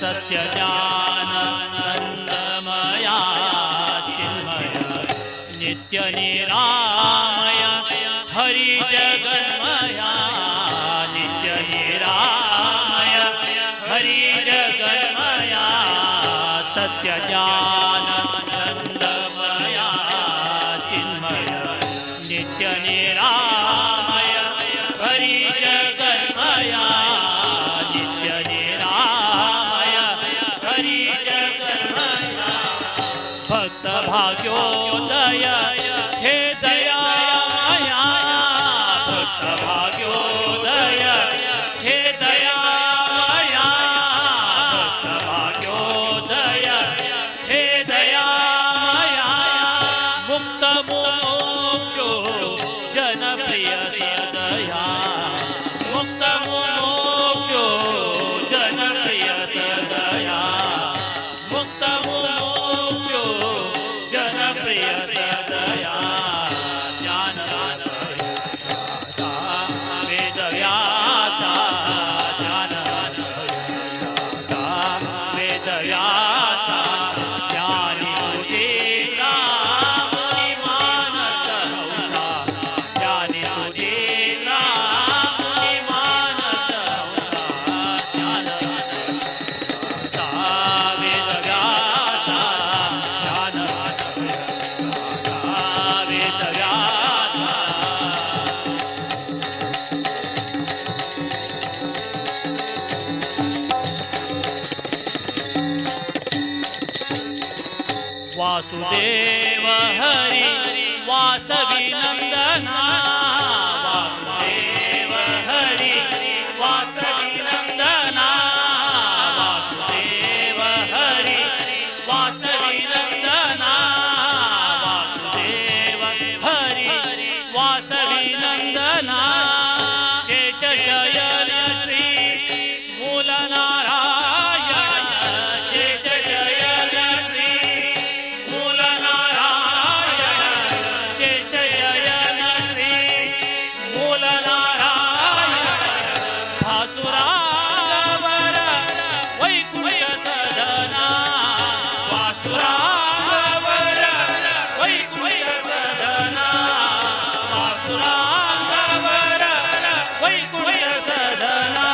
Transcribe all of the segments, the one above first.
सत्य ज्ञान आनंदमया चिन्मय नित्य निरामय हरि जगन्मया नित्य निरामय हरि जगन्मया सत्य ज्ञान आनंदमया चिन्मय नित्य निरामय हरि जगन्मया नित्य निरामय हरि जगन्मया भक्त भाग्योदय हे दयामया भक्त भाग्योदय हे दयामया भक्त भाग्योदय हे दयामया मुक्त मोक्षो जनप्रिय सदया मुक्त मोक्षो जनप्रिय सदया मुक्त मोक्षो जनप्रिय सदया ज्ञान वेदव्यासा ज्ञान वेदव्यासा ज्ञानी सुधीरा मुनि मानस हंसा ज्ञानी सुधीरा मुनि मानस हंसा ज्ञान वेदव्यासा ज्ञान वेदव्यासा। वासुदेव हरि वासवी नंदना वासुदेव हरि वासवी नंदना वासुदेव हरि वासवी नंदना वासुदेव हरि वासवी नंदना शेषशयन श्री मूलनारायण शेषशयन श्री मूलनारायण शेषशयन श्री मूलनारायण भासुरावर वैकुंठ सदना वासुरावर वैकुंठ सदना वासुरावर वैकुंठ सदना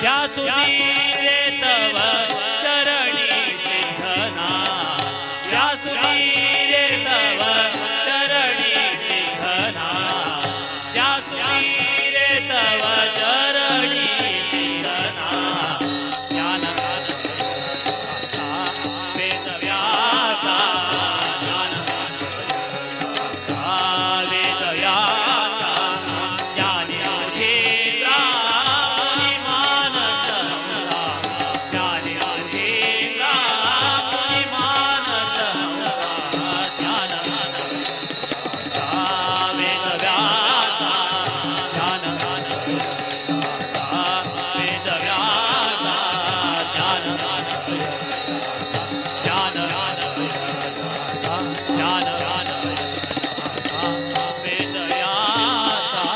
व्यासुदीरे तव चरणी सिद्धना व्यासुदीरे तव चरणी सिद्धना व्यासुदीरे तव चरणी सिद्धना ज्ञान वेदव्यासा ज्ञान वेदव्यासा ज्ञानी सुधीरा मुनि मानस हंसा ज्ञानी सुधीरा मुनि मानस हंसा ज्ञान वेदव्यासा ज्ञान वेदव्यासा ज्ञान ज्ञान ज्ञान वेदव्यासा।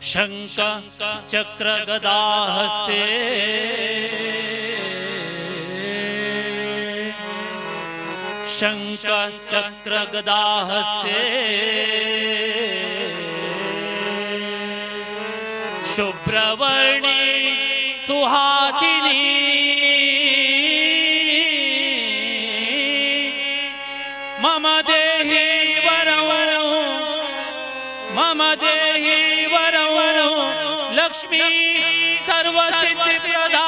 शंख चक्र गदा हस्ते शंख चक्र गदा हस्ते शुभ्रवर्णी सुहासिनी मम देहि वरं मम देहि वरं लक्ष्मी सर्वसिद्धि प्रदायिनी।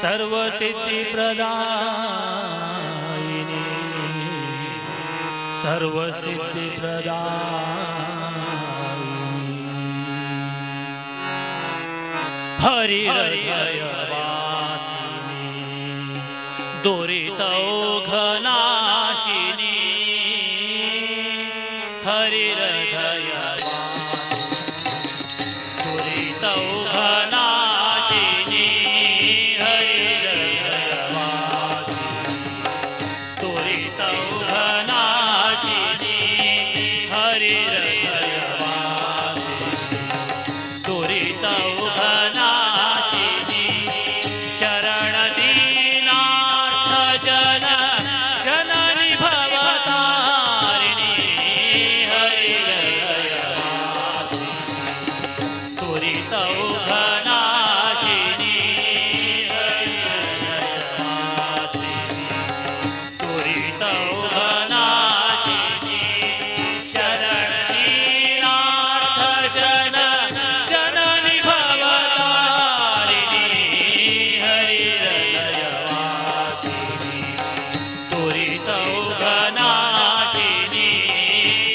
ಸರ್ವಸಿದ್ಧಿ ಪ್ರದಾಯಿನಿ ಸರ್ವಸಿದ್ಧಿ ಪ್ರದಾಯಿನಿ ಹರಿಹೃದಯ ವಾಸಿನಿ ದುರಿತೌಘನಾಶಿನಿ ಹರಿಹೃದಯ ದುರಿತೌಘನಾಶಿನಿ ಹರಿಹೃದಯ ವಾಸಿನಿ ದುರಿತೌಘನಾಶಿನಿ ಹರಿಹೃದಯ ವಾಸಿನಿ ದುರಿತೌಘನಾಶಿನಿ ಶರಣ ದೀನಾರ್ಥ ಜನ ಜನನಿ ಭವತಾರಿಣಿ ಹರಿಹೃದಯ ವಾಸಿನಿ ದುರಿತೌಘನಾಶಿನಿ ಹರಿಹೃದಯ ವಾಸಿನಿ ದುರಿತೌಘನಾಶಿನಿ ಶರಣ ದೀನಾರ್ಥ ಜನ ಜನನಿ ಭವತಾರಿಣಿ ಹರಿಹೃದಯ ವಾಸಿನಿ ದುರಿತೌಘನಾಶಿನಿ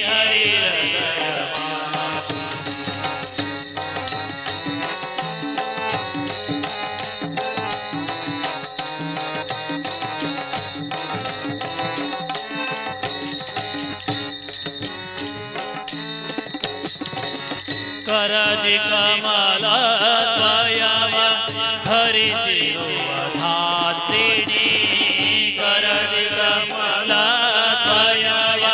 ಹರಿಹೃದಯ ವಾಸಿನಿ. करदि कमल ತ್ವಯವ ಧರಿಸಿರುವ ಧಾತ್ರಿಣಿ ಕರದಿ ಕಮಲ ತ್ವಯವ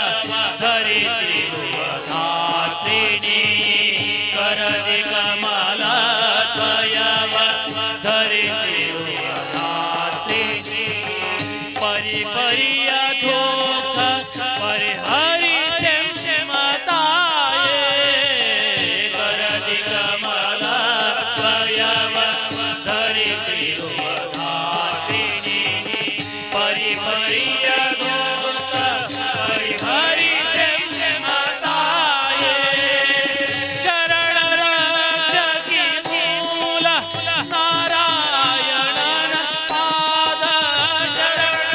ಧರಿಸಿರುವ ಧಾತ್ರಿಣಿ ಕರದಿ ಕಮಲ ತ್ವಯವ ಧರಿಸಿರುವ ಧಾತ್ರಿಣಿ ಪರಿ ಪರಿಯ ಧೋಖ ಪರಿಹರಿ ತಾಯೇ ಕರದಿ ಕಮಲ ತ್ವಯವ ಧರಿಸಿರುವ ಧಾತ್ರಿಣಿ ಪರಿ ಪರಿಯ ಧೋಖ ಪರಿಹರಿ ತಾಯೇ ಶರಣ ರಕ್ಷಕಿ ಮೂಲ ನಾರಾಯಣನ ಪಾದ ಶರಣ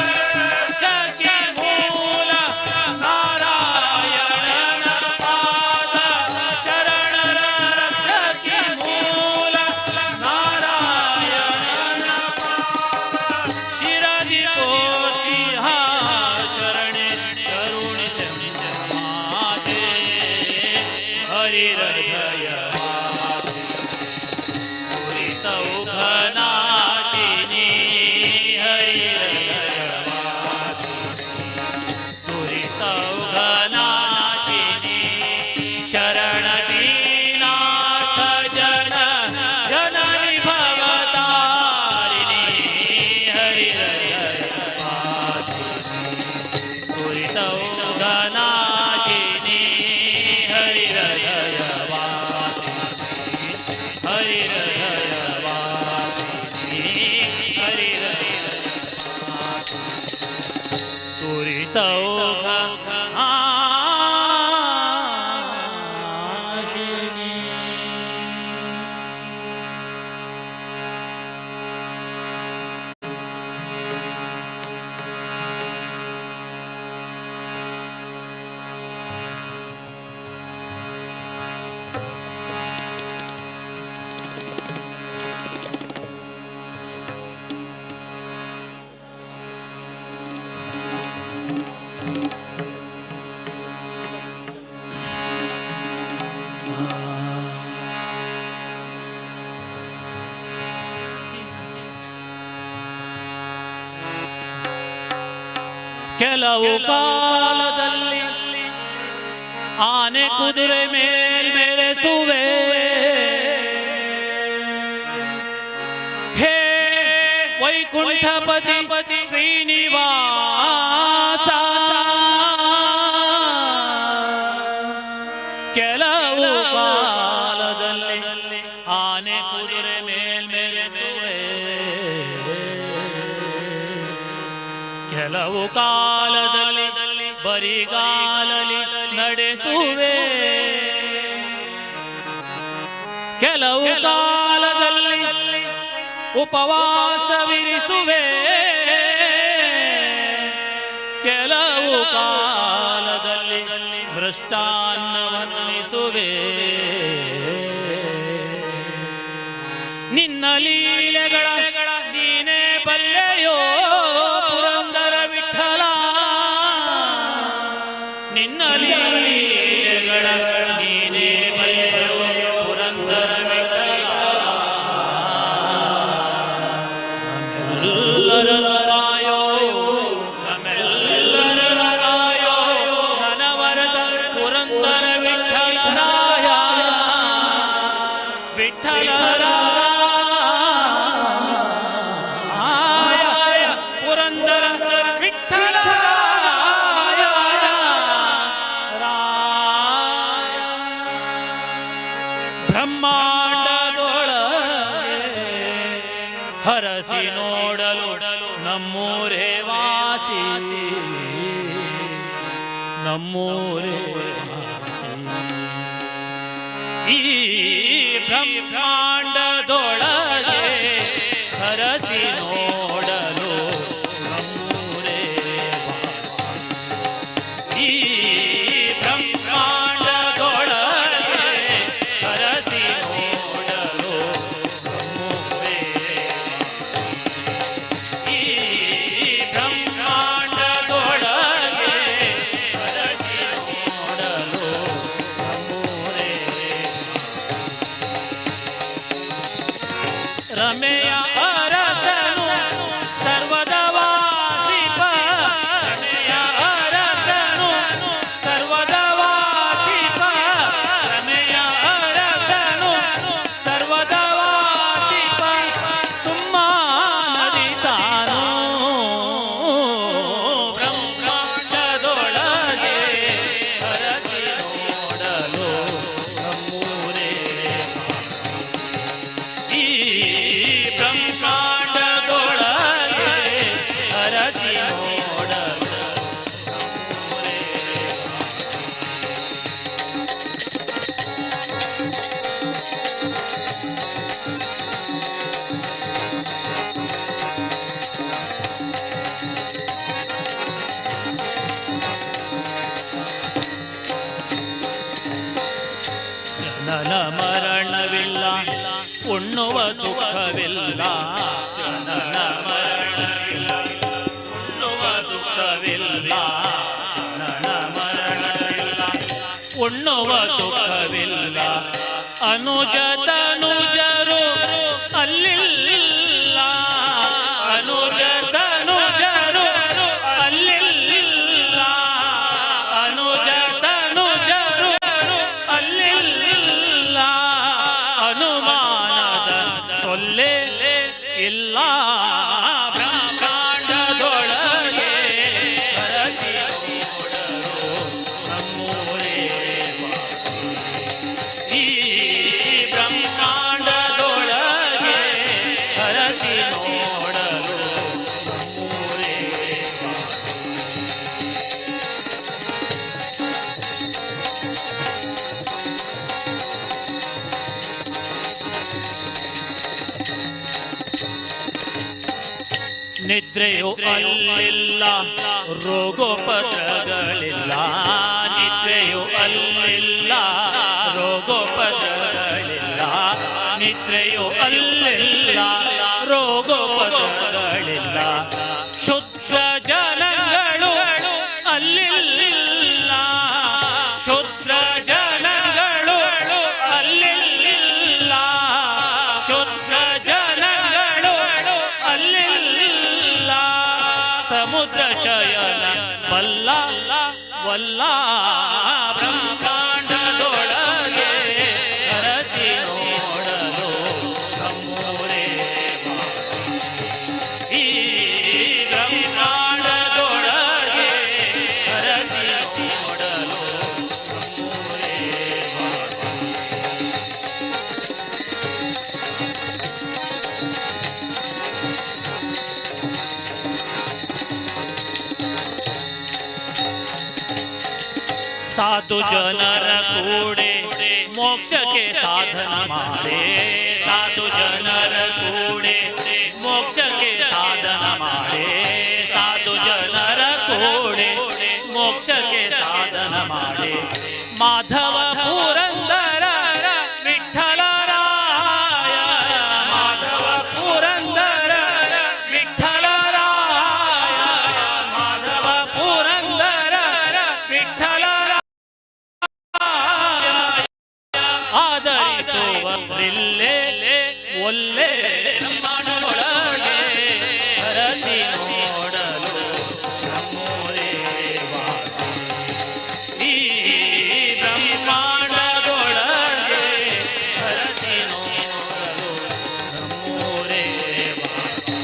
ರಕ್ಷಕಿ ಮೂಲ ನಾರಾಯಣನ ಪಾದ ಶರಣ ರಕ್ಷಕಿ ಮೂಲ ನಾರಾಯಣನ ಶಿರದಿ ಕೋಟಿ ಶರಣೆ ಕರುಣಿಸಿ ಮಾತೆ ಹರಿಹೃದಯ ದುರಿತೌಘನಾಶಿನಿ ಹರಿಹೃದಯ ದುರಿತೌಘನಾಶಿನಿ ಶರಣ ದೀನಾಥ ಜನ ಜನನಿ ಭವತಾರಿಣಿ ಹರಿಹೃದಯ ದುರಿತೌಘನಾಶಿನಿ ಹರಿಹೃದಯ ವಾಸಿನಿ ಹರಿಹೃದಯ ವಾಸಿನಿ ಹರಿಹೃದಯ ದುರಿತೌಘನಾಶಿನಿ. ಕೆಲವು ಕಾಲದಲ್ಲಿ ಆನೆ ಕುದುರೆ ಮೇಲ್ಮೆರೆಸುವೆ ಹೇ ವೈಕುಂಠಪತಿ ಶ್ರೀನಿವಾಸ ಕೆಲವು ಕಾಲದಲ್ಲಿ ಆನೆ ಕುದುರೆ ಮೇಲ್ಮೆರೆಸುವೆ ಕೆಲವು ಕಾಲದಲ್ಲಿ ಬರಿಗಾಲಲಿ ನಡೆಸುವೆ ಕೆಲವು ಕಾಲದಲ್ಲಿ ಉಪವಾಸವಿರಿಸುವೆ. ಕೆಲವು ಕಾಲದಲ್ಲಿ ಮೃಷ್ಟಾನ್ನವನ್ನಿಸುವೆ. ನಿನ್ನ ಲೀಲೆಗಳ ನೀನೇ ಬಲ್ಲೆಯೋ ಪುರಂದರ ವಿಠಲ, ನಿನ್ನ ಲೀಲೆಗಳ ನೀನೇ ಬಲ್ಲೆಯೋ ಪುರಂದರ ವಿಠಲ. ನಮ್ಮೆಲ್ಲರನ್ನು ಕಾಯೋ, ನಮ್ಮೆಲ್ಲರನ್ನು ಕಾಯೋ ನನವರದ ಪುರಂದರ ವಿಠಲ ರಾಯ, ವಿಠಲ ರಾಯ, ಪುರಂದರ ವಿಠಲ ರಾಯ, ರಾಯ. ಬ್ರಹ್ಮಾಂಡದೊಳಗೆ ಹರಸಿ ನೋಡಲು ನಮ್ಮೂರೇ ವಾಸಿ, ನಮ್ಮೂರೇ ವಾಸಿ. ಈ ಬ್ರಹ್ಮಾಂಡದೊಳಗೆ ಹರಸಿ ನೋಡಲು ನಮ್ಮೂರೇ ವಾಸಿ. ಈ ಬ್ರಹ್ಮಾಂಡದೊಳಗೆ ಹರಸಿ ನೋಡಲು ನಮ್ಮೂರೇ ವಾಸಿ. ಈ ಬ್ರಹ್ಮಾಂಡದೊಳಗೆ ಹರಸಿ ನೋಡಲು ನಮ್ಮೂರೇ ವಾಸಿ. ರಮೆಯ ಅರಸನು ಸರ್ವದ ವಾಸಿಪ, ರಮೆಯ ಅರಸನು ಸರ್ವದ ವಾಸಿಪ, ರಮೆಯ ಅರಸನು ಸರ್ವದ ವಾಸಿಪ, ಸುಮ್ಮನದಿ ತಾನು. ಬ್ರಹ್ಮಾಂಡದೊಳಗೆ ಹರಸಿ ನೋಡಲು ನಮ್ಮೂರೇ ವಾಸಿ. ಈ ಬ್ರಹ್ಮಾಂಡದೊಳಗೆ ಹರಸಿ ನೋಡಲು ನಮ್ಮೂರೇ ವಾಸಿ. ಜನನ ಮರಣವಿಲ್ಲ, ಉಣ್ಣುವ ದುಃಖವಿಲ್ಲ, ಜನನ ಮರಣವಿಲ್ಲ, ಉಣ್ಣುವ ದುಃಖವಿಲ್ಲ, ಜನನ ಮರಣವಿಲ್ಲ, ಉಣ್ಣುವ ದುಃಖವಿಲ್ಲ. ಅನುಜ ತನುಜರು ಅಲ್ಲಿಲ್ಲ, ಅನುಜ ತನುಜರು ಅಲ್ಲಿಲ್ಲ, ಅನುಜ ತನುಜರು ಅಲ್ಲಿಲ್ಲ. ಅನುಮಾನದ ಸೊಲ್ಲೆ ಇಲ್ಲ. ಬ್ರಹ್ಮಾಂಡದೊಳಗೆ ಹರಸಿ ನೋಡಲು ನಮ್ಮೂರೇ ವಾಸಿ. ಈ ಬ್ರಹ್ಮಾಂಡದೊಳಗೆ ಹರಸಿ ನೋಡಲು ನಮ್ಮೂರೇ ವಾಸಿ. ನಿದ್ರೆಯು ಅಲ್ಲಿಲ್ಲ, ರೋಗೋಪದ್ರಗಳಿಲ್ಲ, ನಿದ್ರೆಯು ಅಲ್ಲಿಲ್ಲ, ರೋಗೋಪದ್ರಗಳಿಲ್ಲ, ನಿದ್ರೆಯು ಅಲ್ಲಿಲ್ಲ, ರೋಗೋಪದ್ರಗಳಿಲ್ಲ. ಶುದ್ಧ ಜನಗಳು ಅಲ್ಲಿಲ್ಲ, ಶುದ್ರ ಜನಗಳು ಅಲ್ಲಿಲ್ಲ, ಶುದ್ರ ಜನಗಳು ಅಲ್ಲಿಲ್ಲ. ಸಮುದ್ರ ಶಯನ ಬಲ್ಲ ವಲ್ಲ. ಬ್ರಹ್ಮಾಂಡದೊಳಗೆ ಹರಸಿ ನೋಡಲು ನಮ್ಮೂರೇ ವಾಸಿ. ಈ ಬ್ರಹ್ಮಾಂಡದೊಳಗೆ ಹರಸಿ ನೋಡಲು ನಮ್ಮೂರೇ ವಾಸಿ. ಸಾಧು ಜನರ ಕೂಡೆ ಮೋಕ್ಷಕ್ಕೆ ಸಾಧನ ಮಾಡೆ, ಸಾಧು ಜನರ ಕೂಡೆ ಮೋಕ್ಷಕ್ಕೆ ಸಾಧನ ಮಾಡೆ, ಸಾಧು ಜನರ ಕೂಡೆ ಮೋಕ್ಷಕ್ಕೆ ಸಾಧನ ಮಾಡೆ. ಮಾಧವ ಪುರಂದರ ವಿಠಲರಾಯ, ಮಾಧವ ಪುರಂದರ ವಿಠಲರಾಯ, ಮಾಧವ ಪುರಂದರ ವಿಠಲರಾಯ. ಆದರಿಸುವರಿಲ್ಲೇ ಒಲ್ಲೆ ಬ್ರಹ್ಮಾಂಡದೊಳಗೆ ಹರಸಿ ನೋಡಲು ನಮ್ಮೂರೇ ವಾಸಿ. ಈ ಬ್ರಹ್ಮಾಂಡದೊಳಗೆ ಹರಸಿ ನೋಡಲು ನಮ್ಮೂರೇ ವಾಸಿ.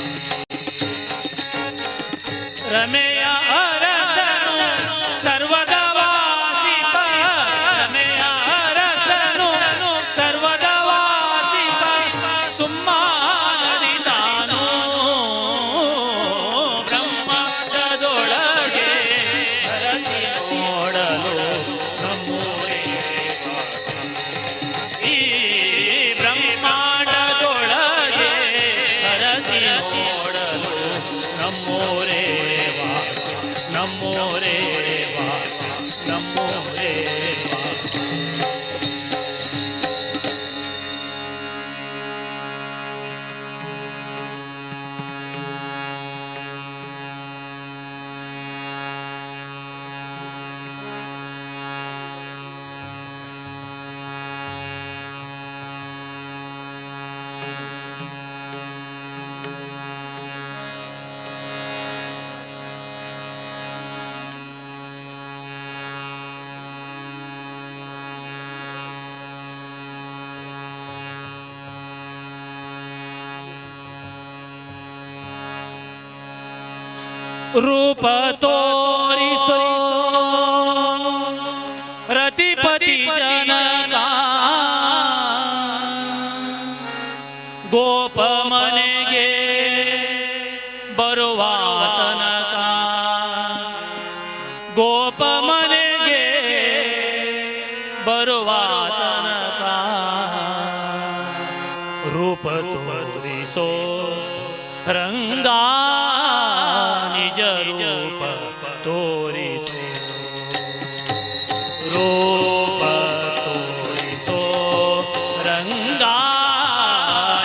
ರಮೆಯ ಅರಸನು ಸರ್ವದ ವಾಸಿಪ, ರಮೆಯ ಅರಸನು ಸರ್ವದ ವಾಸಿಪ, ಸುಮ್ಮನದಿ ತಾನು. ಬ್ರಹ್ಮಾಂಡದೊಳಗೆ ಹರಸಿ ನೋಡಲು ನಮ್ಮೂರೇ ವಾಸಿ. ಈ ಬ್ರಹ್ಮಾಂಡದೊಳಗೆ ಹರಸಿ ನೋಡಲು ನಮ್ಮೂರೇ ವಾಸ, ನಮ್ಮೂರೇ ವಾಸ, ನಮ್ಮೂರೇ ವಾಸ. ರೂಪ ತೋರಿಸೋ ರತಿಪತಿ ಜನಕ, ಗೋಪ ಮನೆಗೆ ಬರುವ ತನಕ, ಗೋಪ ಮನೆಗೆ ಬರುವ ತನಕ. ರೂಪ ತೋರಿಸೋ ರಂಗ ನಿಜ ರೂಪ ತೋರಿಸೋ, ರೂಪ ತೋರಿಸೋ ರಂಗ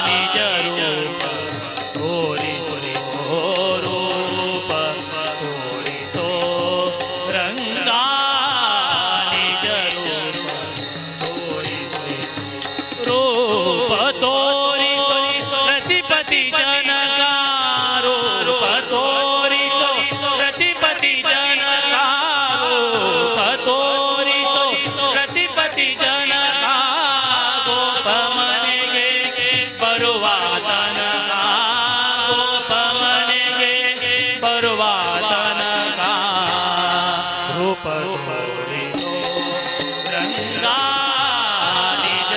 ನಿಜ ರೂಪ ತೋರಿಸೋ, ರೂಪ ತೋರಿಸೋ ರಂಗ ನಿಜ ರೂಪ ತೋರಿಸೋ. ರೂಪ ತೋರಿಸೋ ರತಿಪತಿ ಜನಕ, ರೂಪ ತೋರಿಸೋ ರತಿಪತಿ ಜನಕ, ರೂಪ ತೋರಿಸೋ ರತಿಪತಿ ಜನಕ, ಗೋಪ ಮನೆಗೆ ಬರುವ ತನಕ, ಗೋಪ ಮನೆಗೆ ಬರುವ ತನಕ. ರೂಪ ತೋರಿಸೋ ರಂಗ ನಿಜ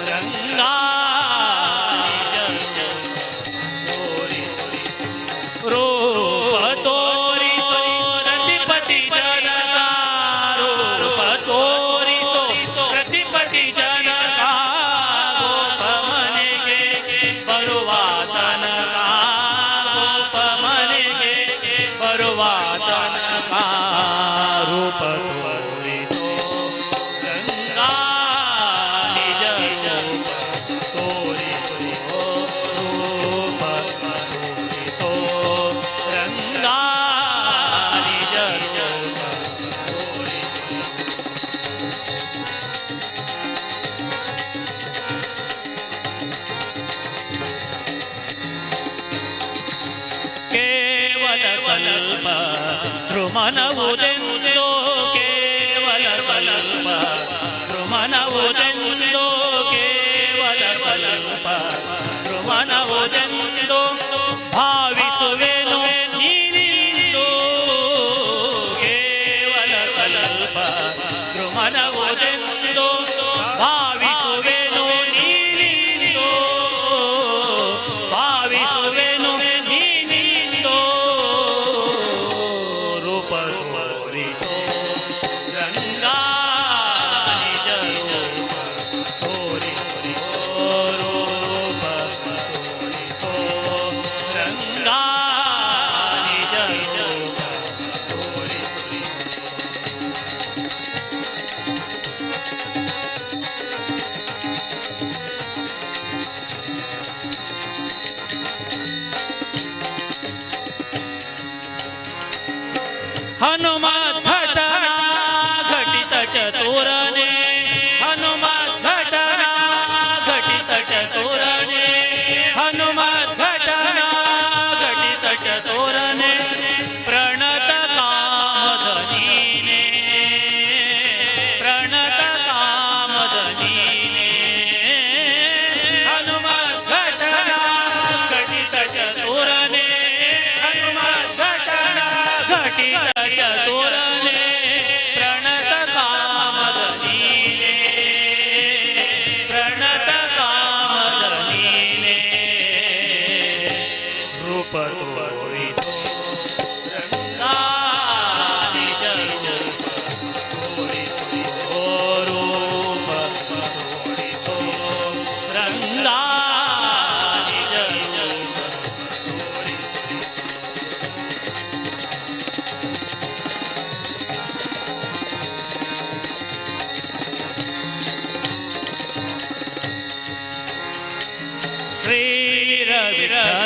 ರಂಗ ರೂಪ ತೋರಿಸೋ ರತಿಪತಿ ಜನಕ, ರೂಪ ತೋರಿಸೋ ರತಿಪತಿ ಜನಕ, ಗೋಪ ಮನೆಗೆ ಬರುವ ತನಕ, ಗೋಪ ಮನೆಗೆ ಬರುವ ತನಕ. ರೂಪ ತೋರಿಸೋ ರಂಗ ನಿಜ ರೂಪ ತೋರಿಸೋ, ರೂಪ ತೋರಿಸೋ ರಂಗ ನಿಜ ರೂಪ ತೋರಿಸೋ. ಕೇವಲ ಕಲ್ಪ ಧ್ರುಮನವುದೆಂದೋ, ಕೇವಲ ಕಲ್ಪ ಧ್ರುಮನವುದೆಂದೋ, ಕೇವಲ ಕಲ್ಪ ಧ್ರುಮನವುದೆಂದೋ ಭಾವಿಸುವೆನು ನೀನಿಂದು. ಕೇವಲ ಕಲ್ಪ ಧ್ರುಮನವುದೆಂದೋ ಭಾವಿಸುವೆನು ನೀನಿಂದು, ಭಾವಿಸುವೆನು ನೀನಿಂದು.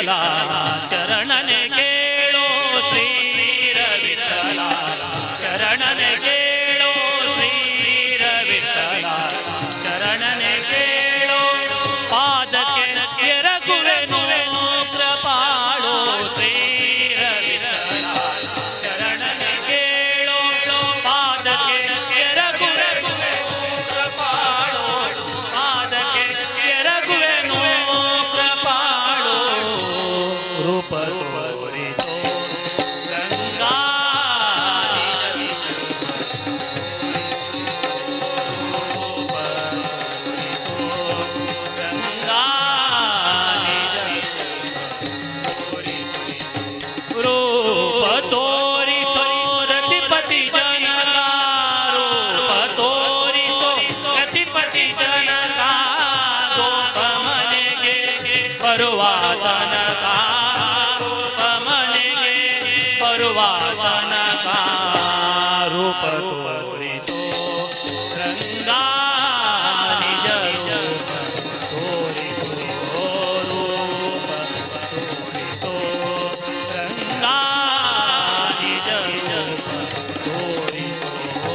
ವಿಠಲ ಚರಣನೆ ಕೇಳೋ ಶ್ರೀ ವಿಠಲ ಚರಣನೆ ಕೇಳೋ ಶ್ರೀ ವಿಠಲ ಚರಣನೆ ಕೇಳೋ ಪಾದಕ್ಕೆ ಎರಗುವೆನು ಕೃಪಾಳೋ ಶ್ರೀ ವಿಠಲ ಚರಣನೆ ಕೇಳೋ ಪಾದಕ್ಕೆ ಎರಗುವೆನು ಕೃಪಾಳೋ ಪಾದಕ್ಕೆ ಎರಗುವೆನು ಕೃಪಾಳೋ ರೂಪ ತೋರಿಸೋ ಗಂಗಾ ಗಂಗಾ ರೂಪ ತೋರಿಸೋ ರತಿಪತಿ ಜನಕ ರೂಪ ತೋರಿಸೋ ರತಿಪತಿ ಜನಕ ಗೋಪ ಮನೆಗೆ ಬರುವ ತನಕ ಗೋಪ ಮನೆಗೆ ಬರುವ ತನಕ ರೂಪ ತೋರಿಸೋ ರಂಗಾ ನಿಜ ರೂಪ ತೋರಿಸೋ ರೂಪ ತೋರಿಸೋ ರಂಗಾ ನಿಜ ರೂಪ ತೋರಿಸೋ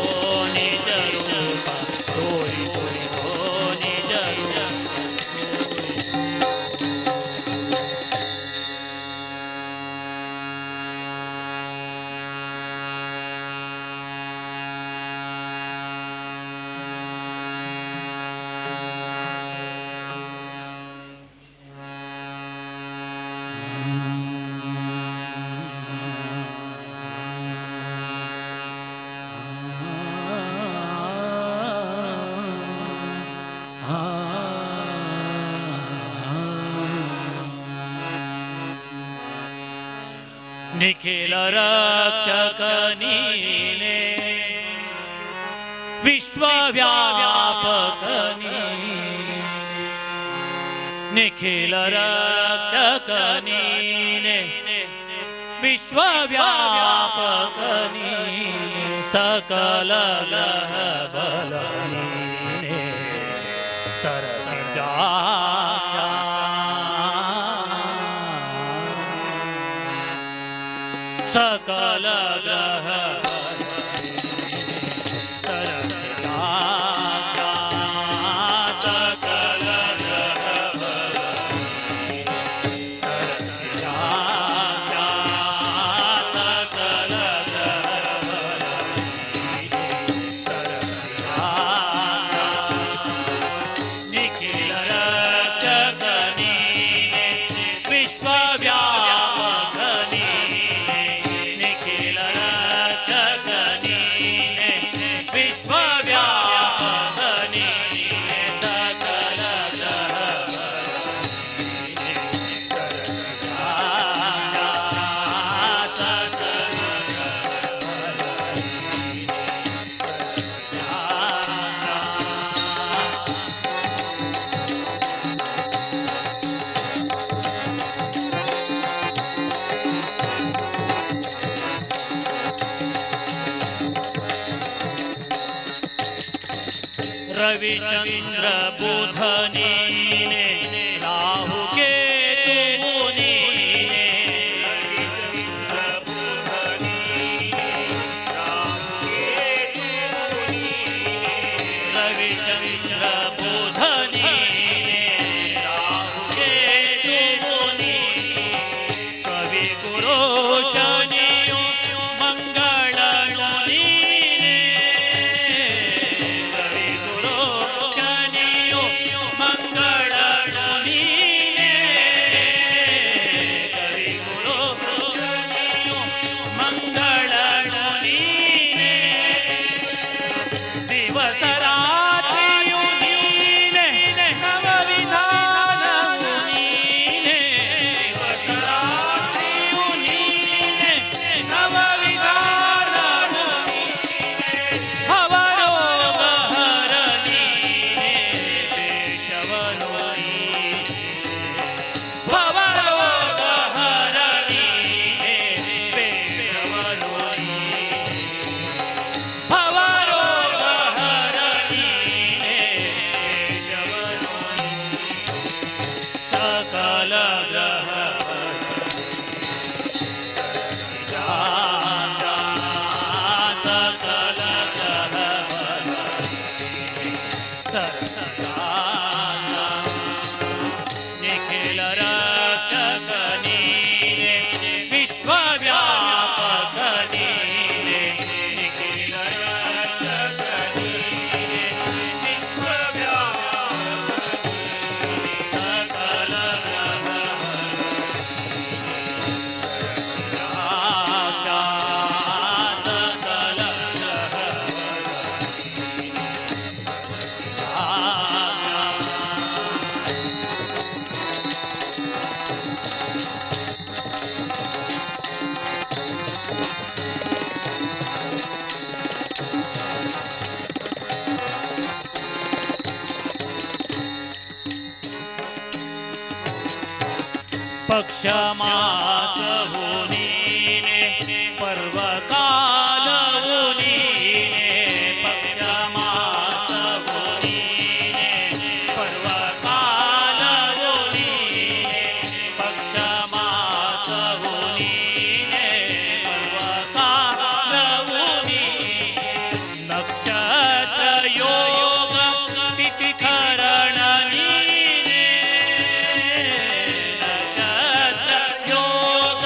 ನಿಜ ರೂಪ ತೋರಿಸೋ ನಿಜ ರೂಪ. ನಿಖಿಲ ರಕ್ಷಕ ನೀನೆ ವಿಶ್ವವ್ಯಾಪಕ ನೀನೆ ನಿಖಿಲ ರಕ್ಷಕ ನೀನೆ ವಿಶ್ವವ್ಯಾಪಕ ನೀನೆ ಸಕಲ ಗ್ರಹ ಬಲ ನೀನೆ ಸರಸಿಜಾಕ್ಷ ಸಕಲ ಗ್ರಹ ಸರಸಿಜಾಕ್ಷ ಸಕಲ ಗ್ರಹ ಸರಸಿಜಾಕ್ಷ ಸಕಲ ಗ್ರಹ ಸರಸಿಜಾಕ್ಷ ನಿಖಿಲ ರಕ್ಷಕ ನೀನೆ ವಿಶ್ವವ್ಯಾಪಕ ನೀನೆ ನಿಖಿಲ ರಕ್ಷಕ ನೀನೆ ವಿಶ್ವವ್ಯಾಪಕ ನೀನೆ ಸಕಲ ಗ್ರಹ ರವಿಚಂದ್ರ ಬುಧ ನೀನೆ ರಾಹು ಕೇತು ನೀನೆ ರವಿಚಂದ್ರ ಬುಧ ನೀನೆ ರಾಹು ಕೇತು ನೀನೆ ಕವಿ ಗುರು ಶನಿಯು ಮಂಗಳನು ನೀನೆ ಕವಿ ಗುರು ಶನಿಯು ಮಂಗಳನು ನೀನೆ ಕವಿ ಗುರು ಶನಿಯು ಮಂಗಳನು ನೀನೆ ದಿವಸ ರಾತ್ರಿಯು ನೀನೆ सरसिजाचा निखिल रक्षक नीने विश्वव्यापक नीने निखिल रक्षक नीने विश्वव्यापक सकल सकल पक्षमास होनीने पर्वकाल होनीने पक्षमास होनीने पर्वकाल होनीने पक्षमास होनीने पर्वकाल होनीने नक्षत्र योग तिथिकरण नीने नक्षत्र योग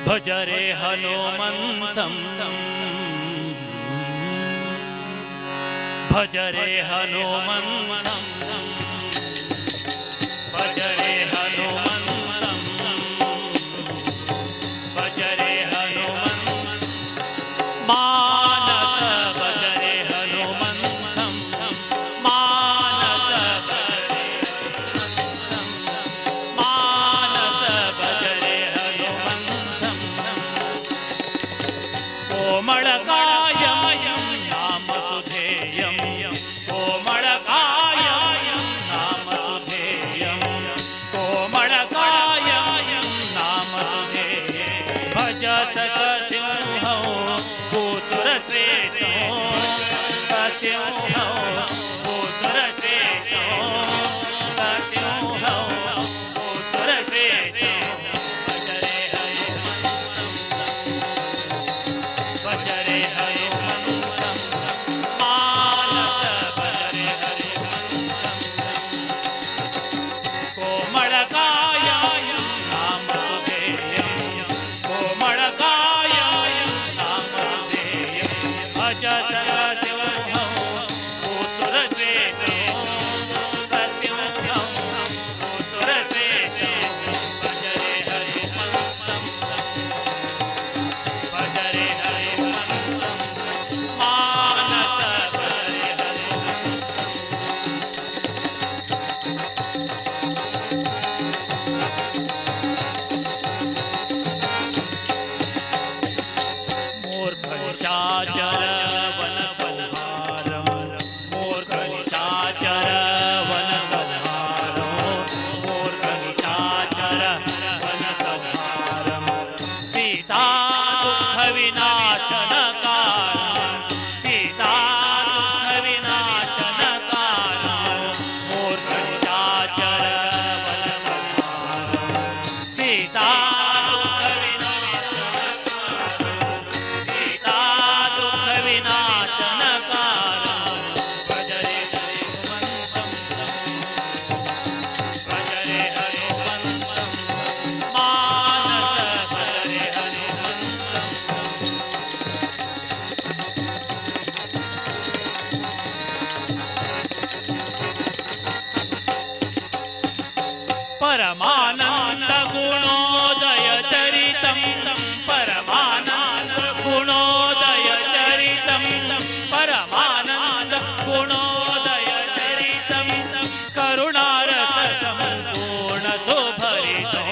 भज रे हनुमंतम, भज रे हनुमंतम, भज रे हनुमंतम, भज रे हनुमंतम, मानस भज रे हनुमंतम, मानस भज रे हनुमंतम, मानस भज रे हनुमंतम। कोमलकायं नाम सुधेयं, कोमलकायं नाम सुधेयं, कोमलकायं नाम सुधेयं। भज सकसिंहं भूसुरश्रेष्ठं, सिंहं भूसुरश्रेष्ठं, सिंहं भूसुरश्रेष्ठं। भज रे हनुमंतम, भज रे हनुमंतम, मानस भज रे हनुमंतम। कोमलकायं नाम सुधेयं, कोमलकायं नाम सुधेयं। भज सकसिंहं भूसुरश्रेष्ठं, सिंहं भूसुरश्रेष्ठं। भज रे हनुमंतम, भज रे हनुमंतम, मानस भज रे हनुमंतम। मूर्खनिशाचर वन संहारम, मूर्खनिशाचर वन संहारम, मूर्खनिशाचर वन संहारम। सीता दुःख विनाशनकारं, सीता दुःख विनाशनकारं। मूर्खनिशाचर वन संहारम, सीता दुःख विनाशनकारं, सीता दुःख विनाशनकारं। भज रे हनुमंतम, भज रे हनुमंतम, मानस भज रे हनुमंतम। परमानंद गुणोदय चरितं, परमानंद गुणोदय चरितं, परमानंद गुणोदय चरितं। करुणारस संपूर्ण सुभरितं,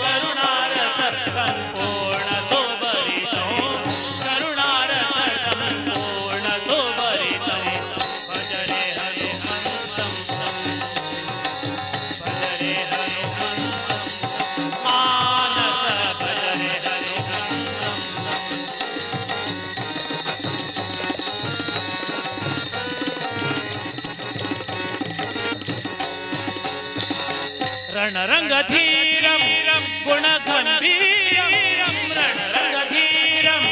करुणारस संपूर्ण सुभरितं, करुणारस संपूर्ण सुभरितं। भज रे हनुमंतम, भज रे हनुमंतम, मानस भज रे हनुमंतम। रणरंगधीरं गुणगंभीरं, रणरंगधीरं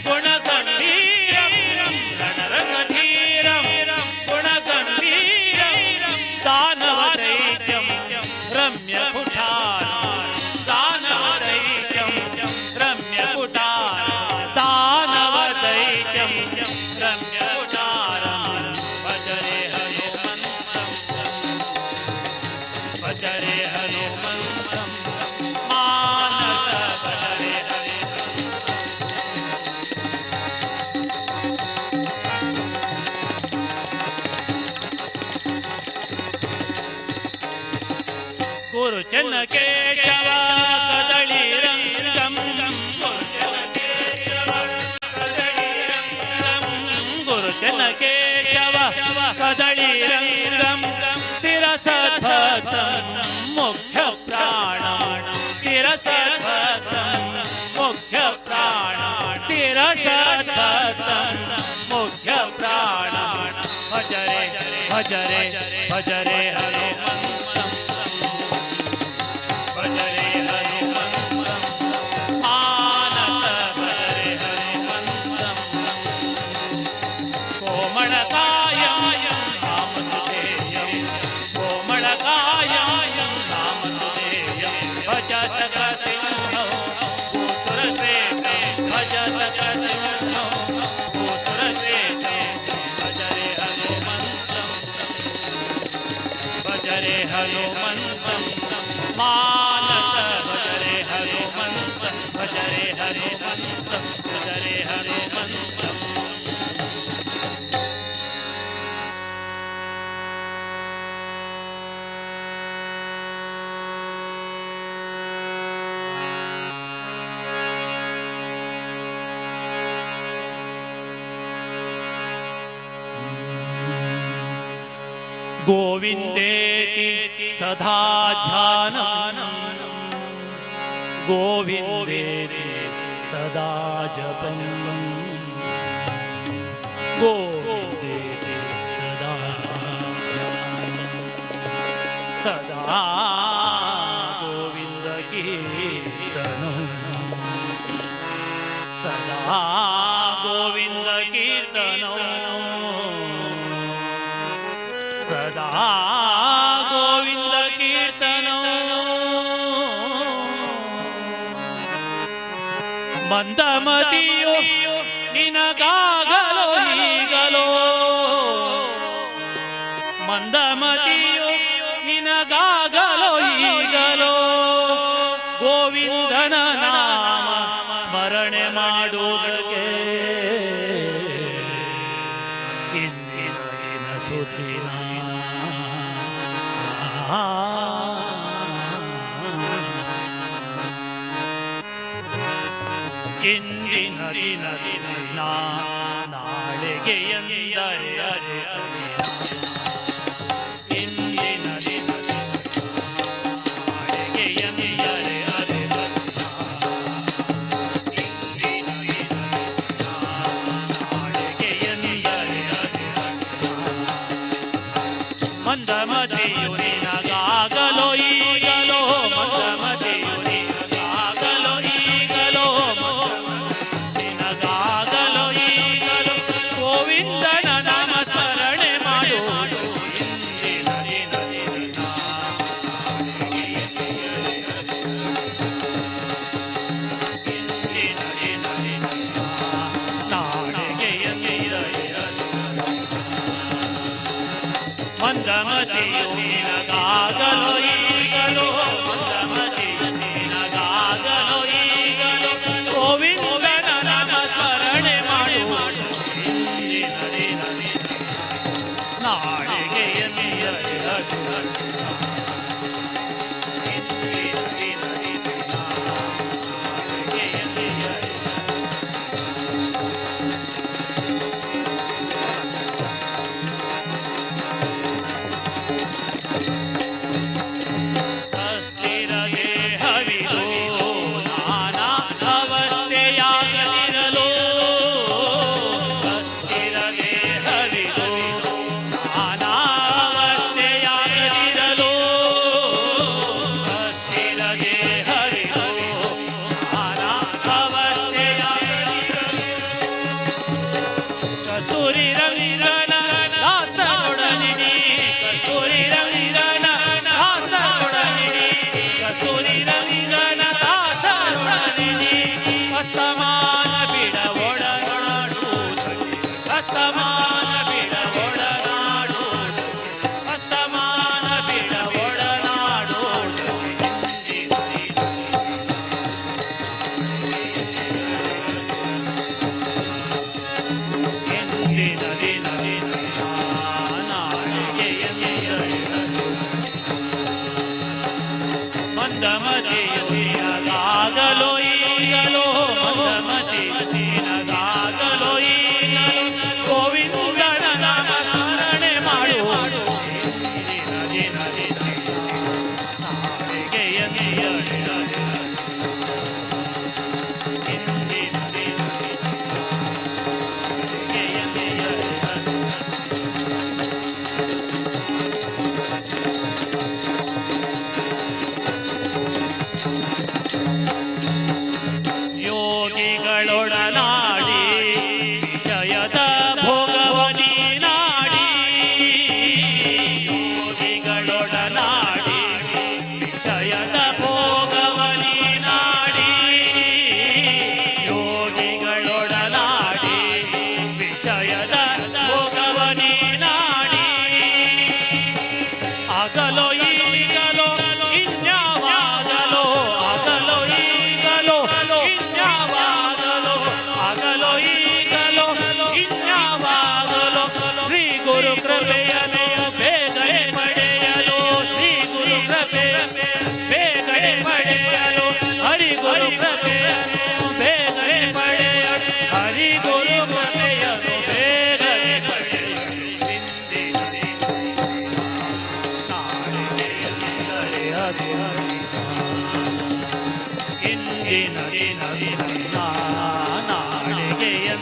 गुणगंभीरं, रणरंगधीरं गुणगंभीरं। दानवदैत्यं रम्यकुठारं, दानवदैत्यं रम्यकुठारं, दानवदैत्यं रम्यकुठारं। भज रे हनुमंतम, भज रे हनुमंतम, मानस भज रे हनुमंतम। गुरुचन केशव कदळी रंगम, गुरुचन केशव कदळी रंगम, गुरुचन केशव कदळी रंगम। तिरसद्भक्तं मुख्य प्राणं, तिरसद्भक्तं मुख्य प्राणं, तिरसद्भक्तं मुख्य प्राणं। भज रे भज रे भज रे हनुमंतम, भज रे हनुमंतम, मानस भज रे हनुमंतम। कोमलकायं नाम सुधेयं, कोमलकायं नाम सुधेयं। भज सकसिंहं भूसुरश्रेष्ठं, ನರಸಿಂಹಂ ಭೂಸುರಶ್ರೇಷ್ಠಂ ಭಜರೆ ಹನುಮಂತಂ ಭಜರೆ ಹನುಮಂತಂ ಮಾನಸ ಭಜರೆ ಹನುಮಂತಂ ಭಜರೆ ಹನುಮಂತಂ ಭಜರೆ ಹನುಮಂತಂ. ಗೋವಿಂದೇತಿ ಸದಾ ಧ್ಯಾನಂ ಗೋವಿಂದೇತಿ ಸದಾ ಜಪಂ ಗೋವಿಂದೇತಿ ಸದಾ ಧ್ಯಾನಂ ಸದಾ ಗೋವಿಂದ ಕೀರ್ತನಂ ಸದಾ ಗೋವಿಂದ ಕೀರ್ತನಂ ಸದಾ ಗೋವಿಂದ ಕೀರ್ತನೋ. ಮಂದಮತಿಯೋ ನಿನಗಾಗಲೋ ಈಗಲೋ ಮಂದಮತಿಯೋ ನಿನಗಾಗಲೋ ಈಗಲೋ ಗೋವಿಂದನ ನಾಮ ಸ್ಮರಣೆ ಮಾಡುವುದಕ್ಕೆ ಇಂದಿನ ದಿನ ಸುದಿನ. ಇಂದಿನ ದಿನ ದಿನ ನಾಳೆಗೆ ಎಂದರೆ ಅರಿತನೆ. ಇಂದಿನ ದಿನ ನಾಳೆಗೆ ಎಂದರೆ ಅರಿತನೆ. ಇಂದಿನ ದಿನ ನಾಳೆಗೆ ಎಂದರೆ ಅರಿತನೆ. ಮಂದಮತಿಯು ನಿನಗಾಗಲೋ ಈಗಲೋ ಮಂದಮತಿಯು ನಿನಗಾಗಲೋ ಈಗಲೋ ನಿನಗಾಗಲೋ ಈಗಲೋ ಗೋವಿಂದನ ನಾಮ ಸ್ಮರಣೆ ಮಾಡು. ಇಂದಿನ ದಿನ ದಿನ ಇಂದಿನ ದಿನ ದಿನ ನಾಳೆಗೆ ಎಂದರೆ ಮಂದಮತಿಯು ನಿನಗಾಗಲೋ ಈಗಲೋ ಮಂದಮತಿಯು ನಿನಗಾಗಲೋ ಈಗಲೋ ಗೋವಿಂದನ ನಾಮ ಸ್ಮರಣೆ ಮಾಡು. ಇಂದಿನ ದಿನ ನಾಳೆಗೆ ಎಂದರೆ ಇಂದಿನ ದಿನ ನಾಳೆಗೆ ಎಂದರೆ. ಅಸ್ಥಿರ ದೇಹವಿದು ನಾನಾ ಅವಸ್ಥೆಯಾಗದಿರಲು ಅಸ್ಥಿರ ದೇಹವಿದು ನಾನಾ ಅವಸ್ಥೆಯಾಗದಿರಲು ಅಸ್ಥಿರ ದೇಹವಿದು ನಾನಾ ಅವಸ್ಥೆಯಾಗದಿರಲು ಕಸ್ತೂರಿ ರಂಗನ ದಾಸರೊಡನೆ ಕಸ್ತೂರಿ ರಂಗನ ದಾಸರೊಡನೆ ಕಸ್ತೂರಿ ರಂಗನ ದಾಸರೊಡನೆ ಅಸ್ತಮಾನ ಬಿಡ ಒಡನಾಡು ಅಸ್ತಮಾನ ಬಿಡ ಒಡನಾಡು ಅಸ್ತಮಾನ ಬಿಡ ಒಡನಾಡು. ಇಂದಿನ ದಿನ ದಿನ ನಾಳೆಗೆ ಎಂದರೆ ಮಂದಮತಿಯು ನಿನಗಾಗಲೋ ಈಗಲೋ ಮಂದಮತಿಯು ನಿನಗಾಗಲೋ ಈಗಲೋ ಗೋವಿಂದನ ನಾಮ ಸ್ಮರಣೆ ಮಾಡು. ಇಂದಿನ ದಿನ ದಿನ ನಾಳೆಗೆ ಎಂದರೆ ಇಂದಿನ ದಿನ ನಾಳೆಗೆ ಎಂದರೆ. ಯೋಗಿಗಳೊಡನಾಡಿ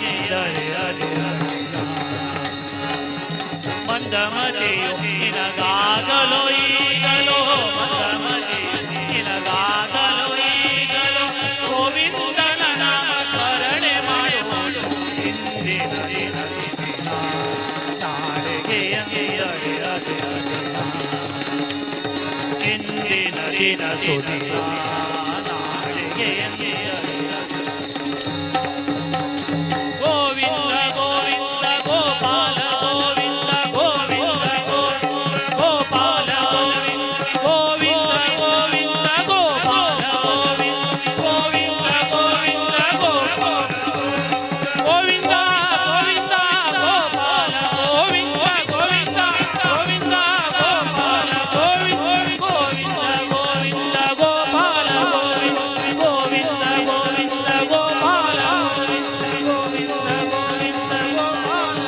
ಎಂದರೆ ಅದು ಮಂದಮತಿಯು ನಿನಗಾಗಲೋ ಈಗಲೋ ಮಂದಮತಿಯು ನಿನಗಾಗಲೋ ಈಗಲೋ ಗೋವಿಂದನ ನಾಮ ಸ್ಮರಣೆ ಮಾಡುವುದು ಇಂದಿನ ದಿನ ಸುದಿನ ನಾಳೆಗೆ ಎಂದರೆ ಅದು ಇಂದಿನ ದಿನ ಸುದಿನ ನಾಳೆಗೆ ಎಂದರೆ ಗೋವಿಂದ ಗೋವಿಂದ ಗೋಪಾಲ ಗೋವಿಂದ ಗೋವಿಂದ ಗೋಪಾಲ ಗೋವಿಂದ ಗೋವಿಂದ ಗೋಪಾಲ ಗೋವಿಂದ ಗೋವಿಂದ ಗೋವಿಂದ ಗೋಪಾಲ ಗೋವಿಂದ ಗೋವಿಂದ ಗೋಪಾಲ ಗೋವಿಂದ ಗೋವಿಂದ ಗೋವಿಂದ ಗೋಪಾಲ ಗೋವಿಂದ ಗೋವಿಂದ ಗೋವಿಂದ ಗೋಪಾಲ ಗೋವಿಂದ ಗೋವಿಂದ ಗೋವಿಂದ ಗೋಪಾಲ ಗೋವಿಂದ ಗೋವಿಂದ ಗೋಪಾಲ.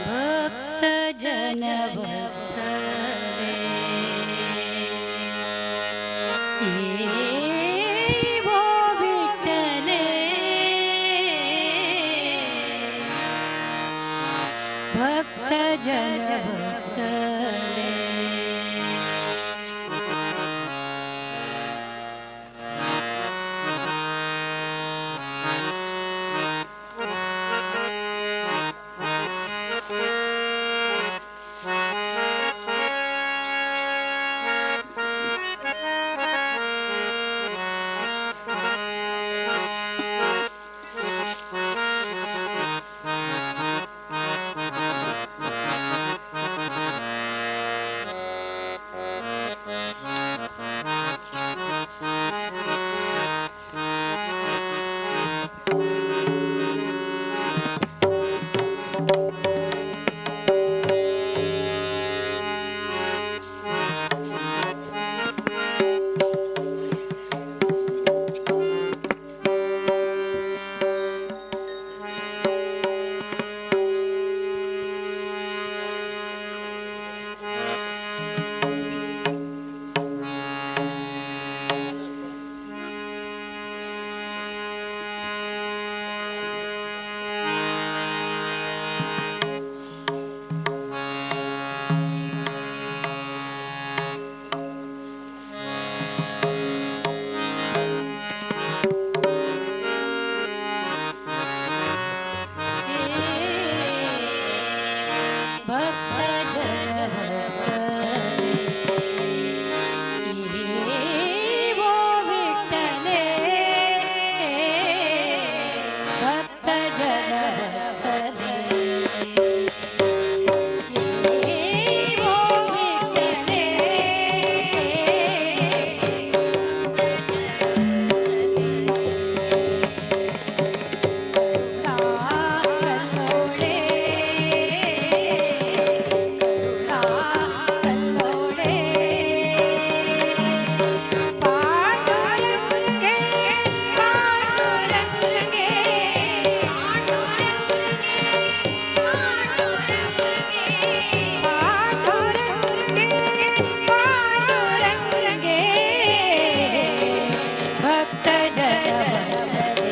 ಭಕ್ತ ಜನವಸರೆ ಏವೋ ವಿಠಲೆ ಭಕ್ತ ಜನವಸರೆ. ಭಕ್ತ ಜನವಸರೆ ಏವೋ ವಿಠಲೆ ಭಕ್ತ ಜನವಸರೆ ಏವೋ ವಿಠಲೆ ಕಲ್ಲೋಳೆ ಕಲ್ಲೋಳೆ ಪಾಂಡುರಂಗೆ ಪಾಂಡುರಂಗೆ ಪಾಂಡುರಂಗೆ ಪಾಂಡುರಂಗೆ ಭಕ್ತ ಜನವಸರೆ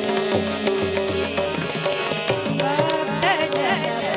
ಭಕ್ತ ಜನವಸರೆ.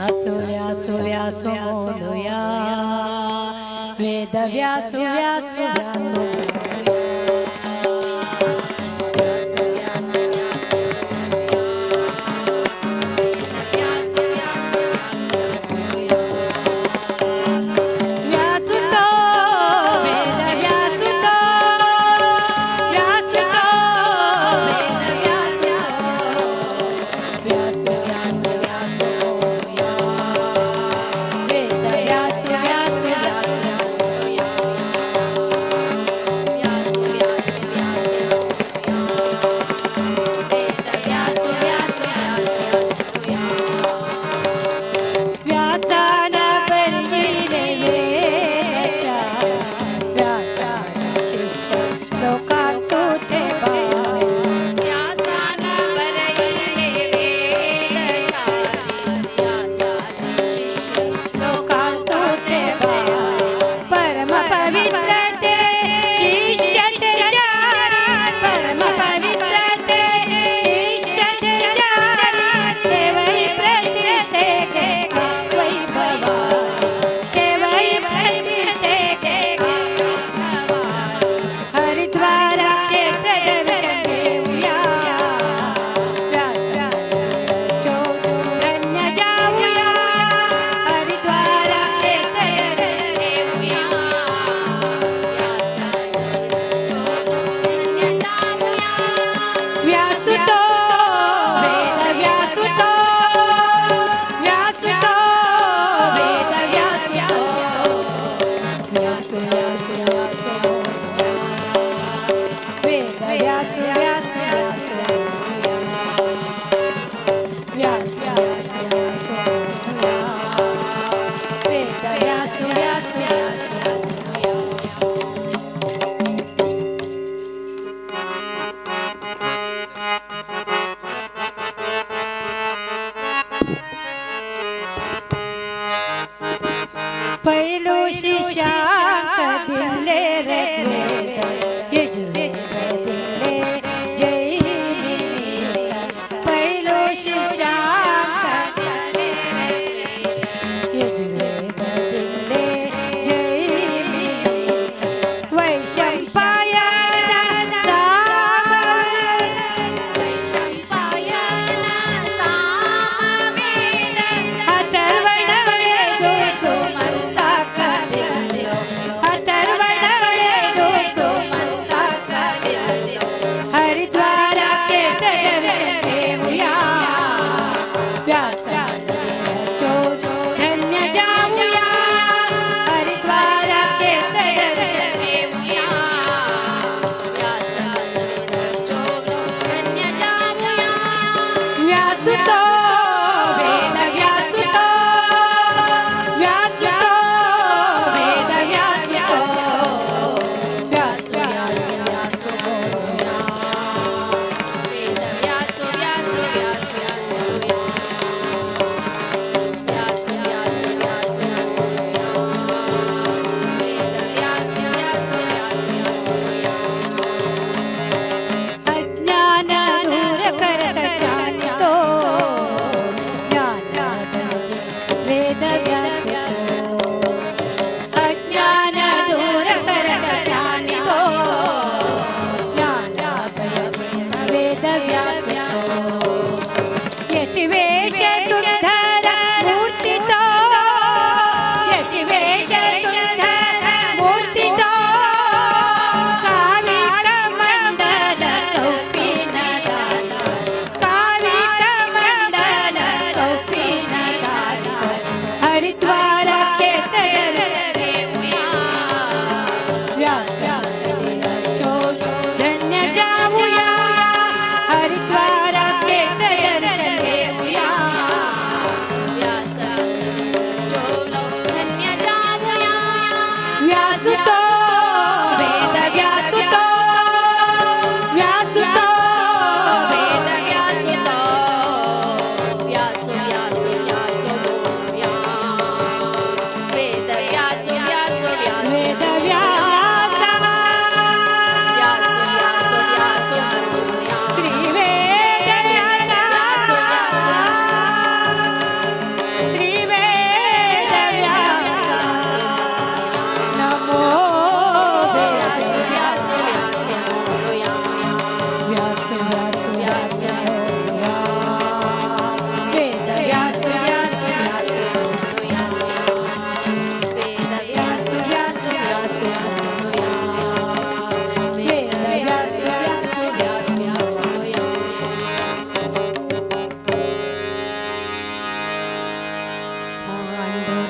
व्यासु व्यासु व्यासु मोनुया वेद व्यासु व्यासु व्यासु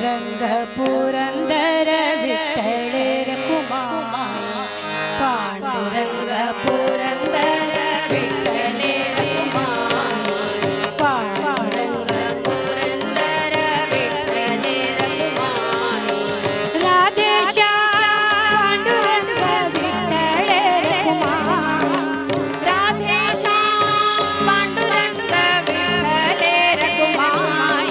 पांडुरंग पुरंदर विठ्ठले रखुमाई, पांडुरंग पुरंदर विठ्ठले रखुमाई, पांडुरंग पुरंदर विठ्ठले रखुमाई, राधेश्याम पांडुरंग विठ्ठले रखुमाई, राधेश्याम पांडुरंग विठ्ठले रखुमाई,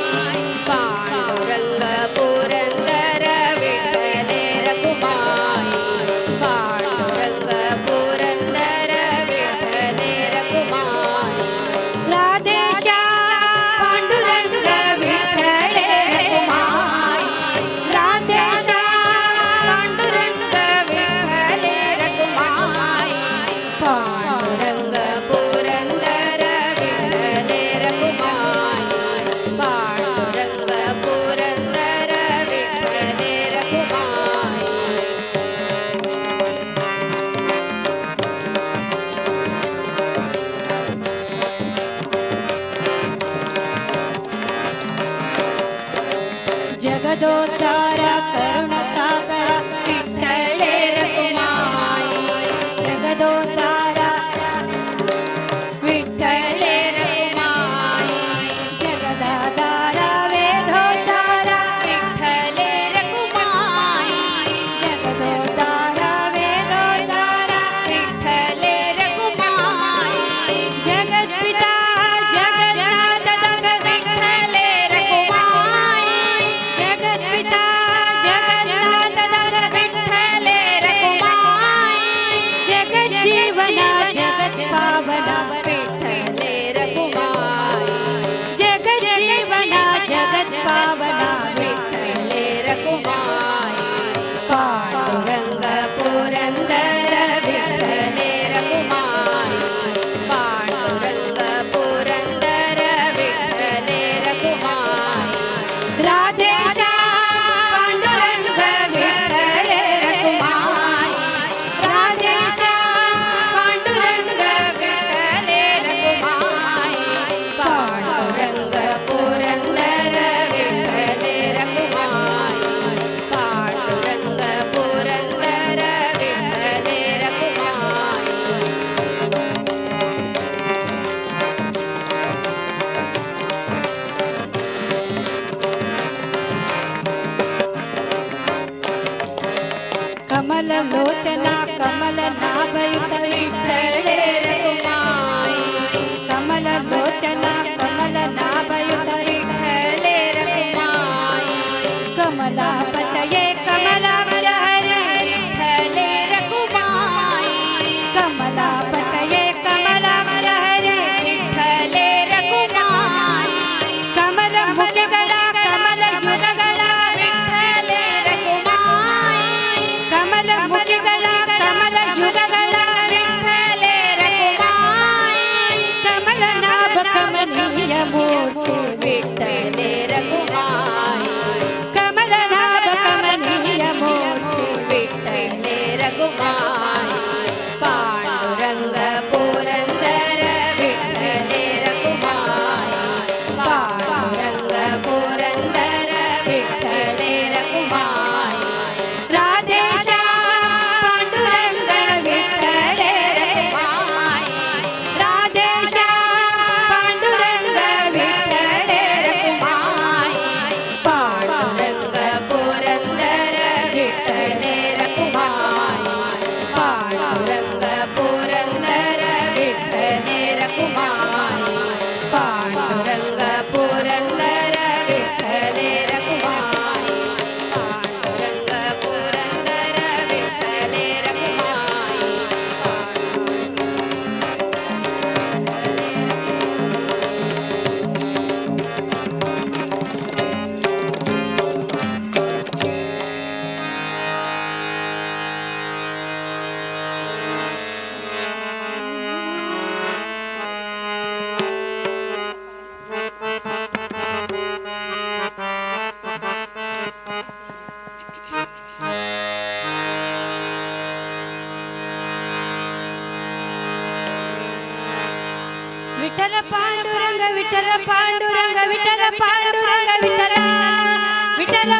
पांडुरंग पुरंदर विठ्ठले रखुमाई, पांडुरंग पुरंदर विठ्ठले रखुमाई, राधेश्याम पांडुरंग विठ्ठले रखुमाई, राधेश्याम पांडुरंग विठ्ठले रखुमाई, पांडुरंग पुरंदर विठ्ठले रखुमाई, पांडुरंग पुरंदर विठ्ठले रखुमाई। जगदोद्धार करुण सागर विठ्ठले रखुमाई, जगदोद्धार विठ्ठले रखुमाई, जगदाधार वेदोद्धार विठ्ठले रखुमाई, जगदोद्धार वेदोद्धार विठ्ठले रखुमाई, जगत्पिता जगन्नाथ दास विठ्ठले रखुमाई, जगत्पिता जगन्नाथ दास विठ्ठले रखुमाई, जगज्जीवना जगत पावना विठ्ठले रखुमाई, जगज्जीवना जगत पावना विठ्ठले रखुमाई, पांडुरंग पुरंदर विठ्ठले रखुमाई, पांडुरंग पुरंदर विठ्ठले रखुमाई, राधेश्याम पांडुरंग विठ्ठले रखुमाई, राधेश्याम पांडुरंग विठ्ठले रखुमाई, पांडुरंग पुरंदर विठ्ठले रखुमाई, पांडुरंग पुरंदर विठ्ठले रखुमाई। कमल लोचना कमल नाभयुत विठ्ठले रखुमाई, कमल लोचना कमल नाभयुत विठ्ठले रखुमाई, कमलापतये कमलाक्ष हरे विठ्ठले रखुमाई, कमलापतये कमलाक्ष हरे विठ्ठले रखुमाई, कमल मुखगण कमल युगगण विठ्ठले रखुमाई, कमल मुखगण कमल युगगण विठ्ठले रखुमाई, कमलनाभ कमनीय मूर्ती विठ्ठले रखुमाई, कमलनाभ कमनीय मूर्ती विठ्ठले रखुमाई, पांडुरंग पुरंदर विठ्ठले रखुमाई, पांडुरंग पुरंदर विठ्ठले रखुमाई, राधेश्याम पांडुरंग विठ्ठले रखुमाई, राधेश्याम पांडुरंग विठ्ठले रखुमाई, पांडुरंग पुरंदर विठ्ठले रखुमाई, पांडुरंग पुरंदर विठ्ठले रखुमाई, पांडुरंग पुरंदर विठ्ठले रखुमाई, पांडुरंग पुरंदर विठ्ठले रखुमाई। विठ्ठल पांडुरंग विठ्ठल पांडुरंग विठ्ठल पांडुरंग विठ्ठल विठ्ठल।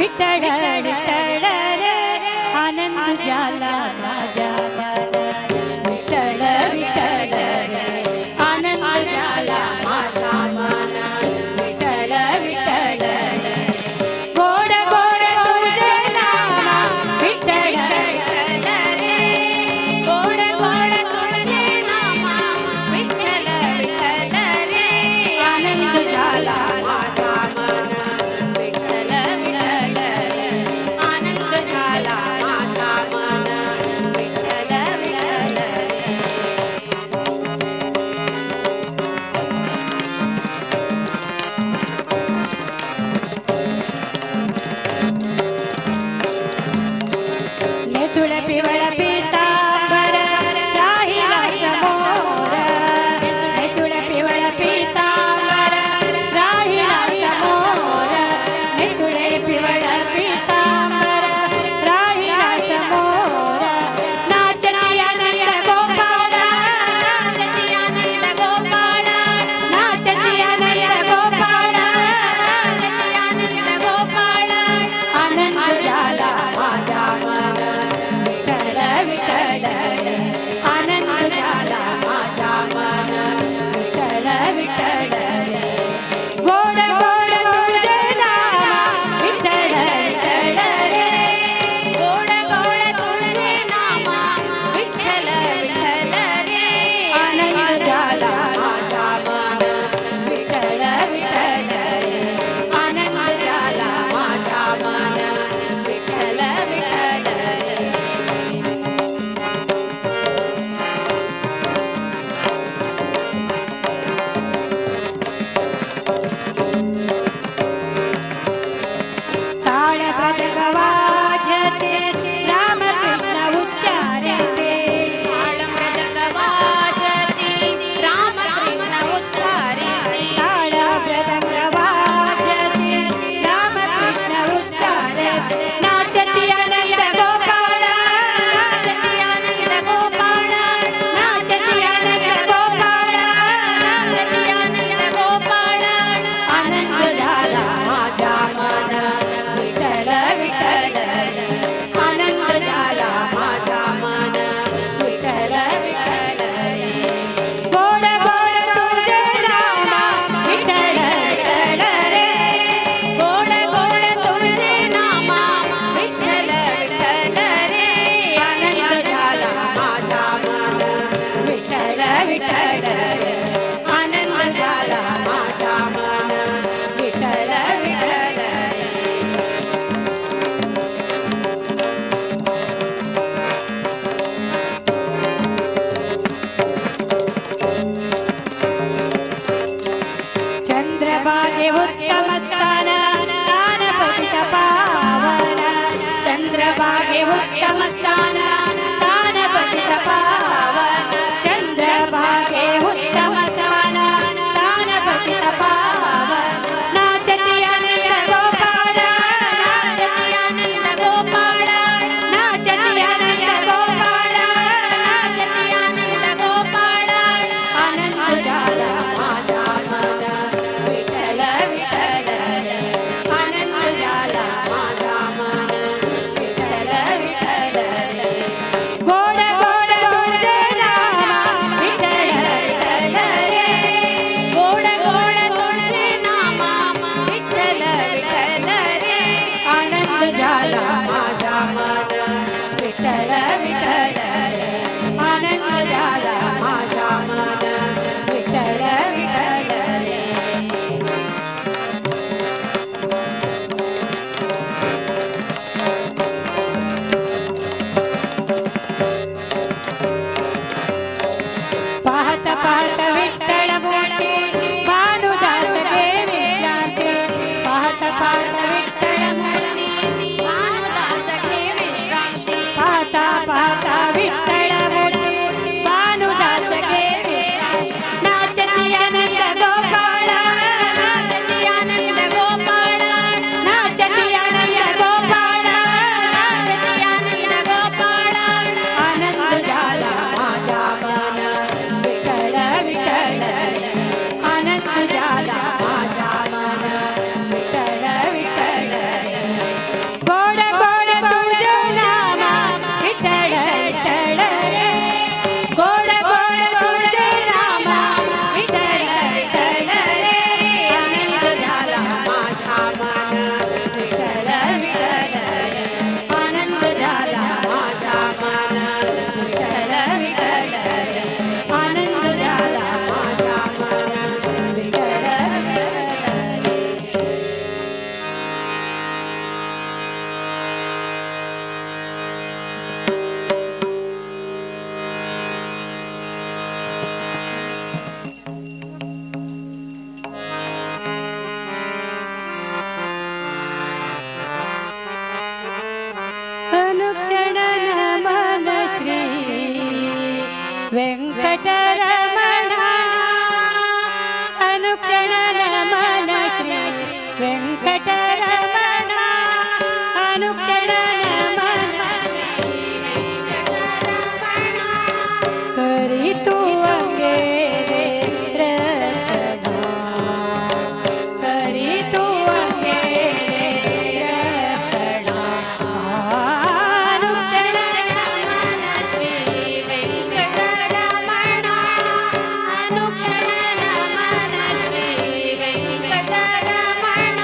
विठ्ठल विठ्ठल रे आनंद झाला माझ्या मना विठ्ठल विठ्ठल रे आनंद झाला माझ्या मना विठ्ठल विठ्ठल रे गोड गोड तुझे नाम विठ्ठल विठ्ठल रे गोड गोड तुझे नाम विठ्ठल विठ्ठल रे आनंद झाला माझ्या मना विठ्ठल विठ्ठल रे आनंद झाला माझ्या मना विठ्ठल विठ्ठल रे. नेसुळ पिवळ पीतांबर राहिला समोर नेसुळ पिवळ पीतांबर राहिला समोर नेसुळे पिवळ पीतांबर राहिला समोर नाचती आनंद गोपाळ नाचती आनंद गोपाळ नाचती आनंद गोपाळ नाचती आनंद गोपाळ आनंद झाला माझ्या मना विठ्ठल विठ्ठल आनंद झाला माझ्या मना विठ्ठल विठ्ठल गोड गोड तुझे नाम विठ्ठल विठ्ठल रे गोड गोड तुझे नाम विठ्ठल विठ्ठल रे आनंद झाला माझ्या मना विठ्ठल विठ्ठल रे आनंद झाला माझ्या मना विठ्ठल विठ्ठल रे. ताळ मृदंग वाजते रामकृष्ण उच्चारते ताळ मृदंग वाजती रामकृष्ण उच्चारिते ताळ मृदंग वाजते रामकृष्ण उच्चारते नाचती आनंद गोपाळ नाचती आनंद गोपाळ नाचती आनंद गोपाळ नाचती आनंद गोपाळ आनंद झाला माझ्या मना विठ्ठल विठ्ठल आनंद झाला माझ्या मना विठ्ठल विठ्ठल गोड गोड तुझे नाम विठ्ठल विठ्ठल रे गोड गोड तुझे नाम विठ्ठल विठ्ठल रे आनंद झाला माझ्या मना विठ्ठल विठ्ठल आनंद झाला माझ्या मना विठ्ठल विठ्ठल. चंद्रभागे उत्तम स्थान दानपतित पावन चंद्रभागे उत्तम स्थान दानपतित पावन चंद्रभागे उत्तम स्थान दानपतित पावन नाचती आनंद गोपाळ नाचती आनंद गोपाळ नाचती आनंद गोपाळ नाचती आनंद गोपाळ आनंद झाला माझ्या मना विठ्ठल विठ्ठल आनंद झाला माझ्या मना विठ्ठल विठ्ठल गोड गोड तुझे नाम विठ्ठल विठ्ठल रे गोड गोड तुझे नाम विठ्ठल विठ्ठल रे आनंद झाला माझ्या मना विठ्ठल विठ्ठल आनंद झाला माझ्या मना विठ्ठल विठ्ठल. पाहता पाहता विठ्ठल मूर्ती भानुदास घे विश्रांती पाहता पाहता विठ्ठल मूर्ती भानुदास घे विश्रांती पाहता पाहता विठ्ठल मूर्ती भानुदास घे विश्रांती नाचती आनंद गोपाळ नाचती आनंद गोपाळ नाचती आनंद गोपाळ नाचती आनंद गोपाळ आनंद झाला माझ्या मना विठ्ठल विठ्ठल आनंद झाला माझ्या मना विठ्ठल. ವೆಂಕಟರಮಣ ಅನುಕ್ಷಣ ನಮನ ಶ್ರೀ ವೆಂಕಟರಮಣ ಅನುಕ್ಷಣ ನಮನ ಶ್ರೀ ವೆಂಕಟರಮಣ ಕರಿತು ಅಂಗೇರೆ ರಕ್ಷಣಾ ಕರಿತು ಅಂಗೇರೆ ರಕ್ಷಣಾ ಅನುಕ್ಷಣ ನಮನ ಶ್ರೀ ವೆಂಕಟರಮಣ ಅನುಕ್ಷಣ ನಮನ ಶ್ರೀ ವೆಂಕಟರಮಣ.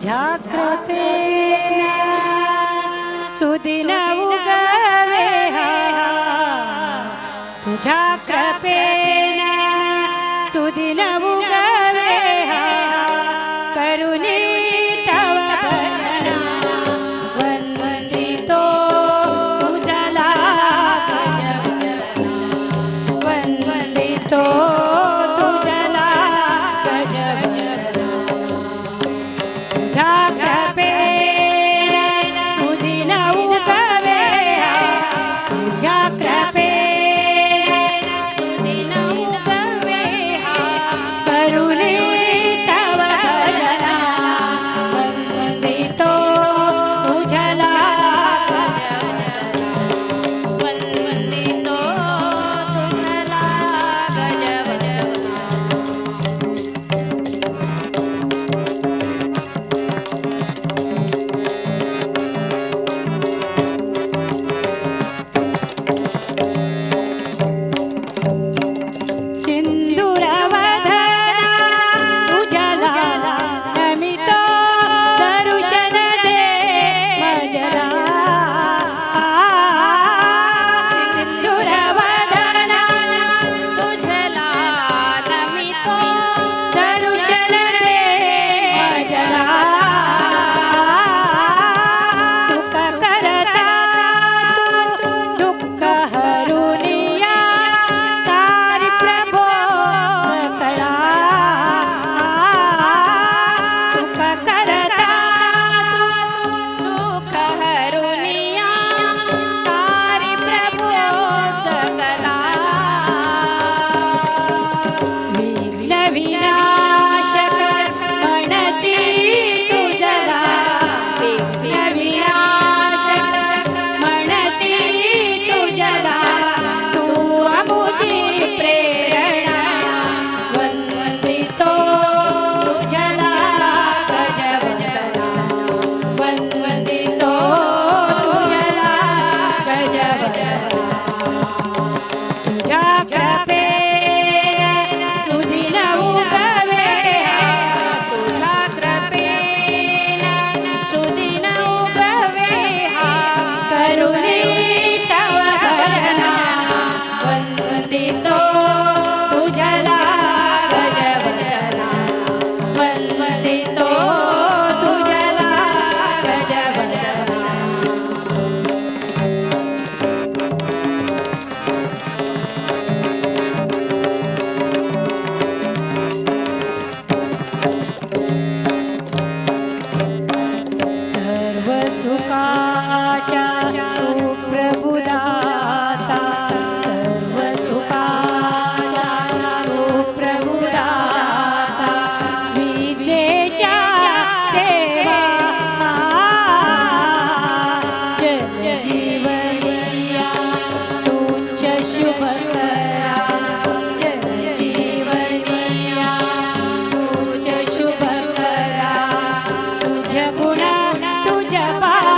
तुझ्या कृपेन सुदिन उगवे हा, तुझ्या कृपेन सुदिन उगवे हा, करुणी तव भजना वंदितो तुझला गजवदना, वंदितो तुझला गजवदना. तुझ्या कृपेन सुदिन उगवे हा, तुझ्या कृपेन सुदिन उगवे हा, करुणी तव भजना वंदितो तुझला वंदितो तुझला गजवदना. सिंदूरवदना उजला नमितो दर्शन दे मजला, सिंदूरवदना तुझला नमितो दर्शन दे मजला, सुख करता तू दुःख हरुनिया तारी प्रभो सकळा, सुख करता तू दुःख हरुनिया तारी प्रभो सकला. विघ्न विनाशक म्हणती तुझला, विघ्न विनाशक म्हणती तुझला, तू अमुची प्रेरणा वंदितो तुझला गजवदना, वंदितो तुझला गजवदना. तुझ्या कृपेन सुदिन उगवे हा, तुझ्या कृपेन सुदिन उगवे हा, करुणी तव भजना वंदितो तुझला गजवदना, वंदितो तुझला गजवदना. सर्व सुखाच्या तू प्रभुदाता, सर्व सुखाच्या तू प्रभुदाता, विद्येच्या देवा जनजीवनिया तुझ शुभ करा, जनजीवनिया तुझ शुभ करा, तुझ गुण तुझ भावा.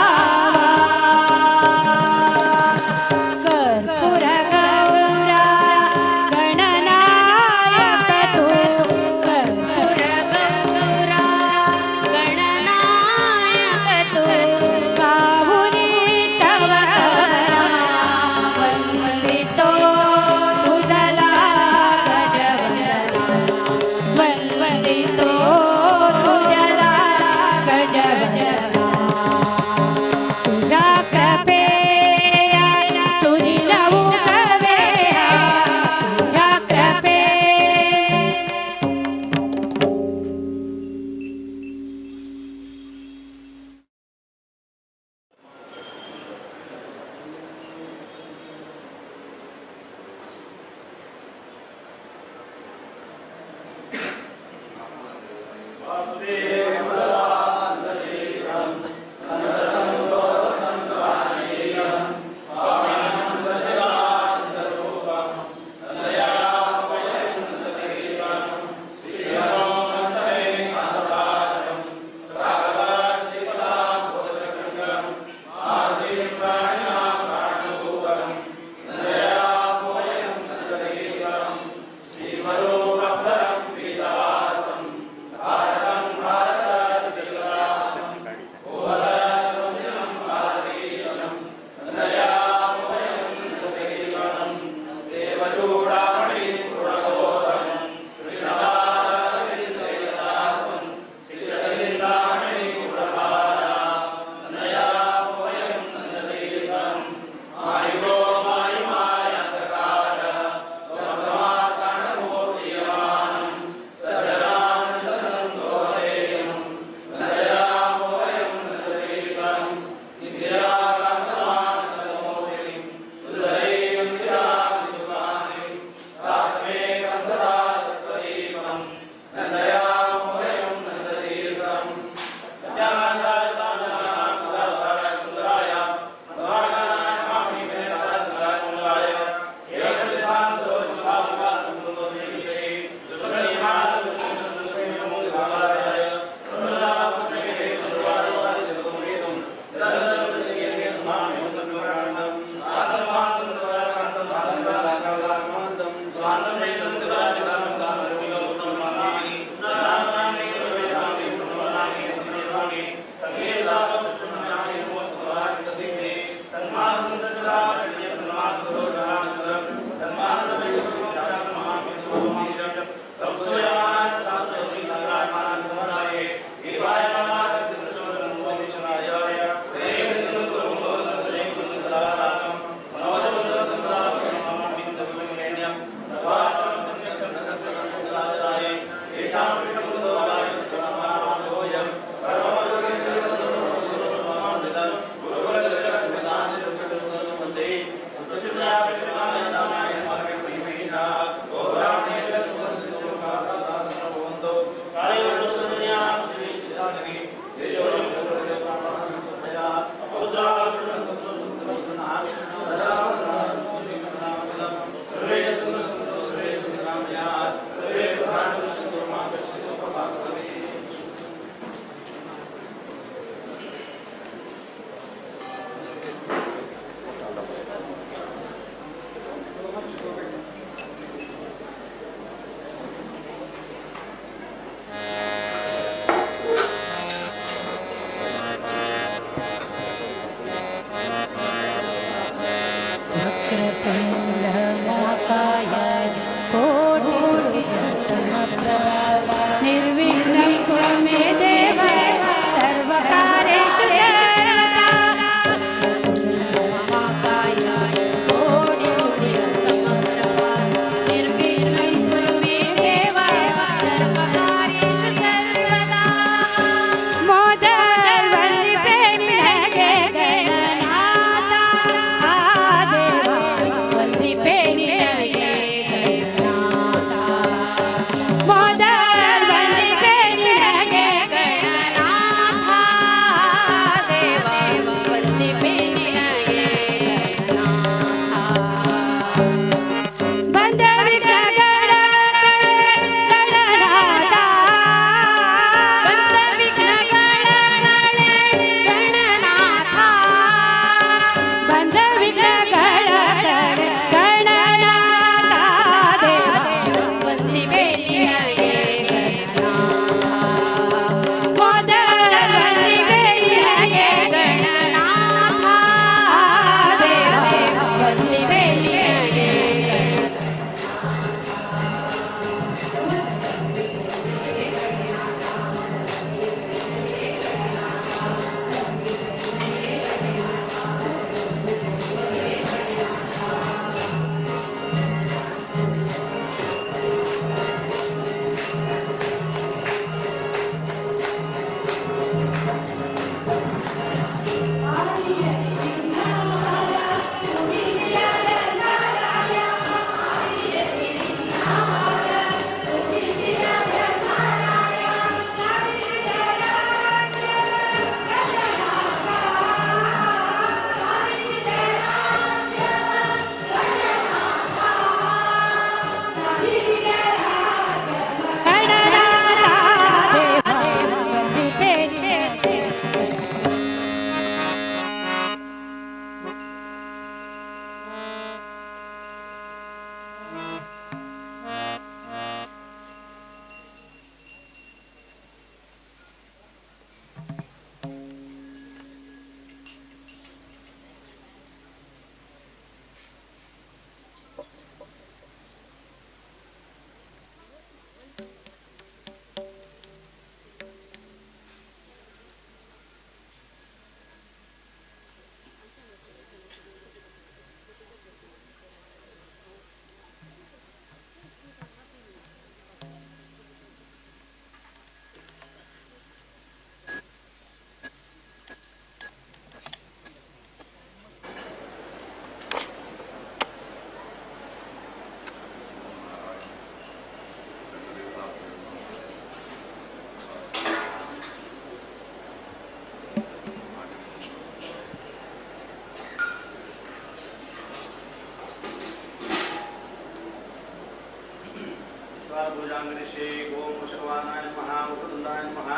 पूजां करिष्ये। ओम वृषभवाहनाय नमः, वक्रतुण्डाय नमः,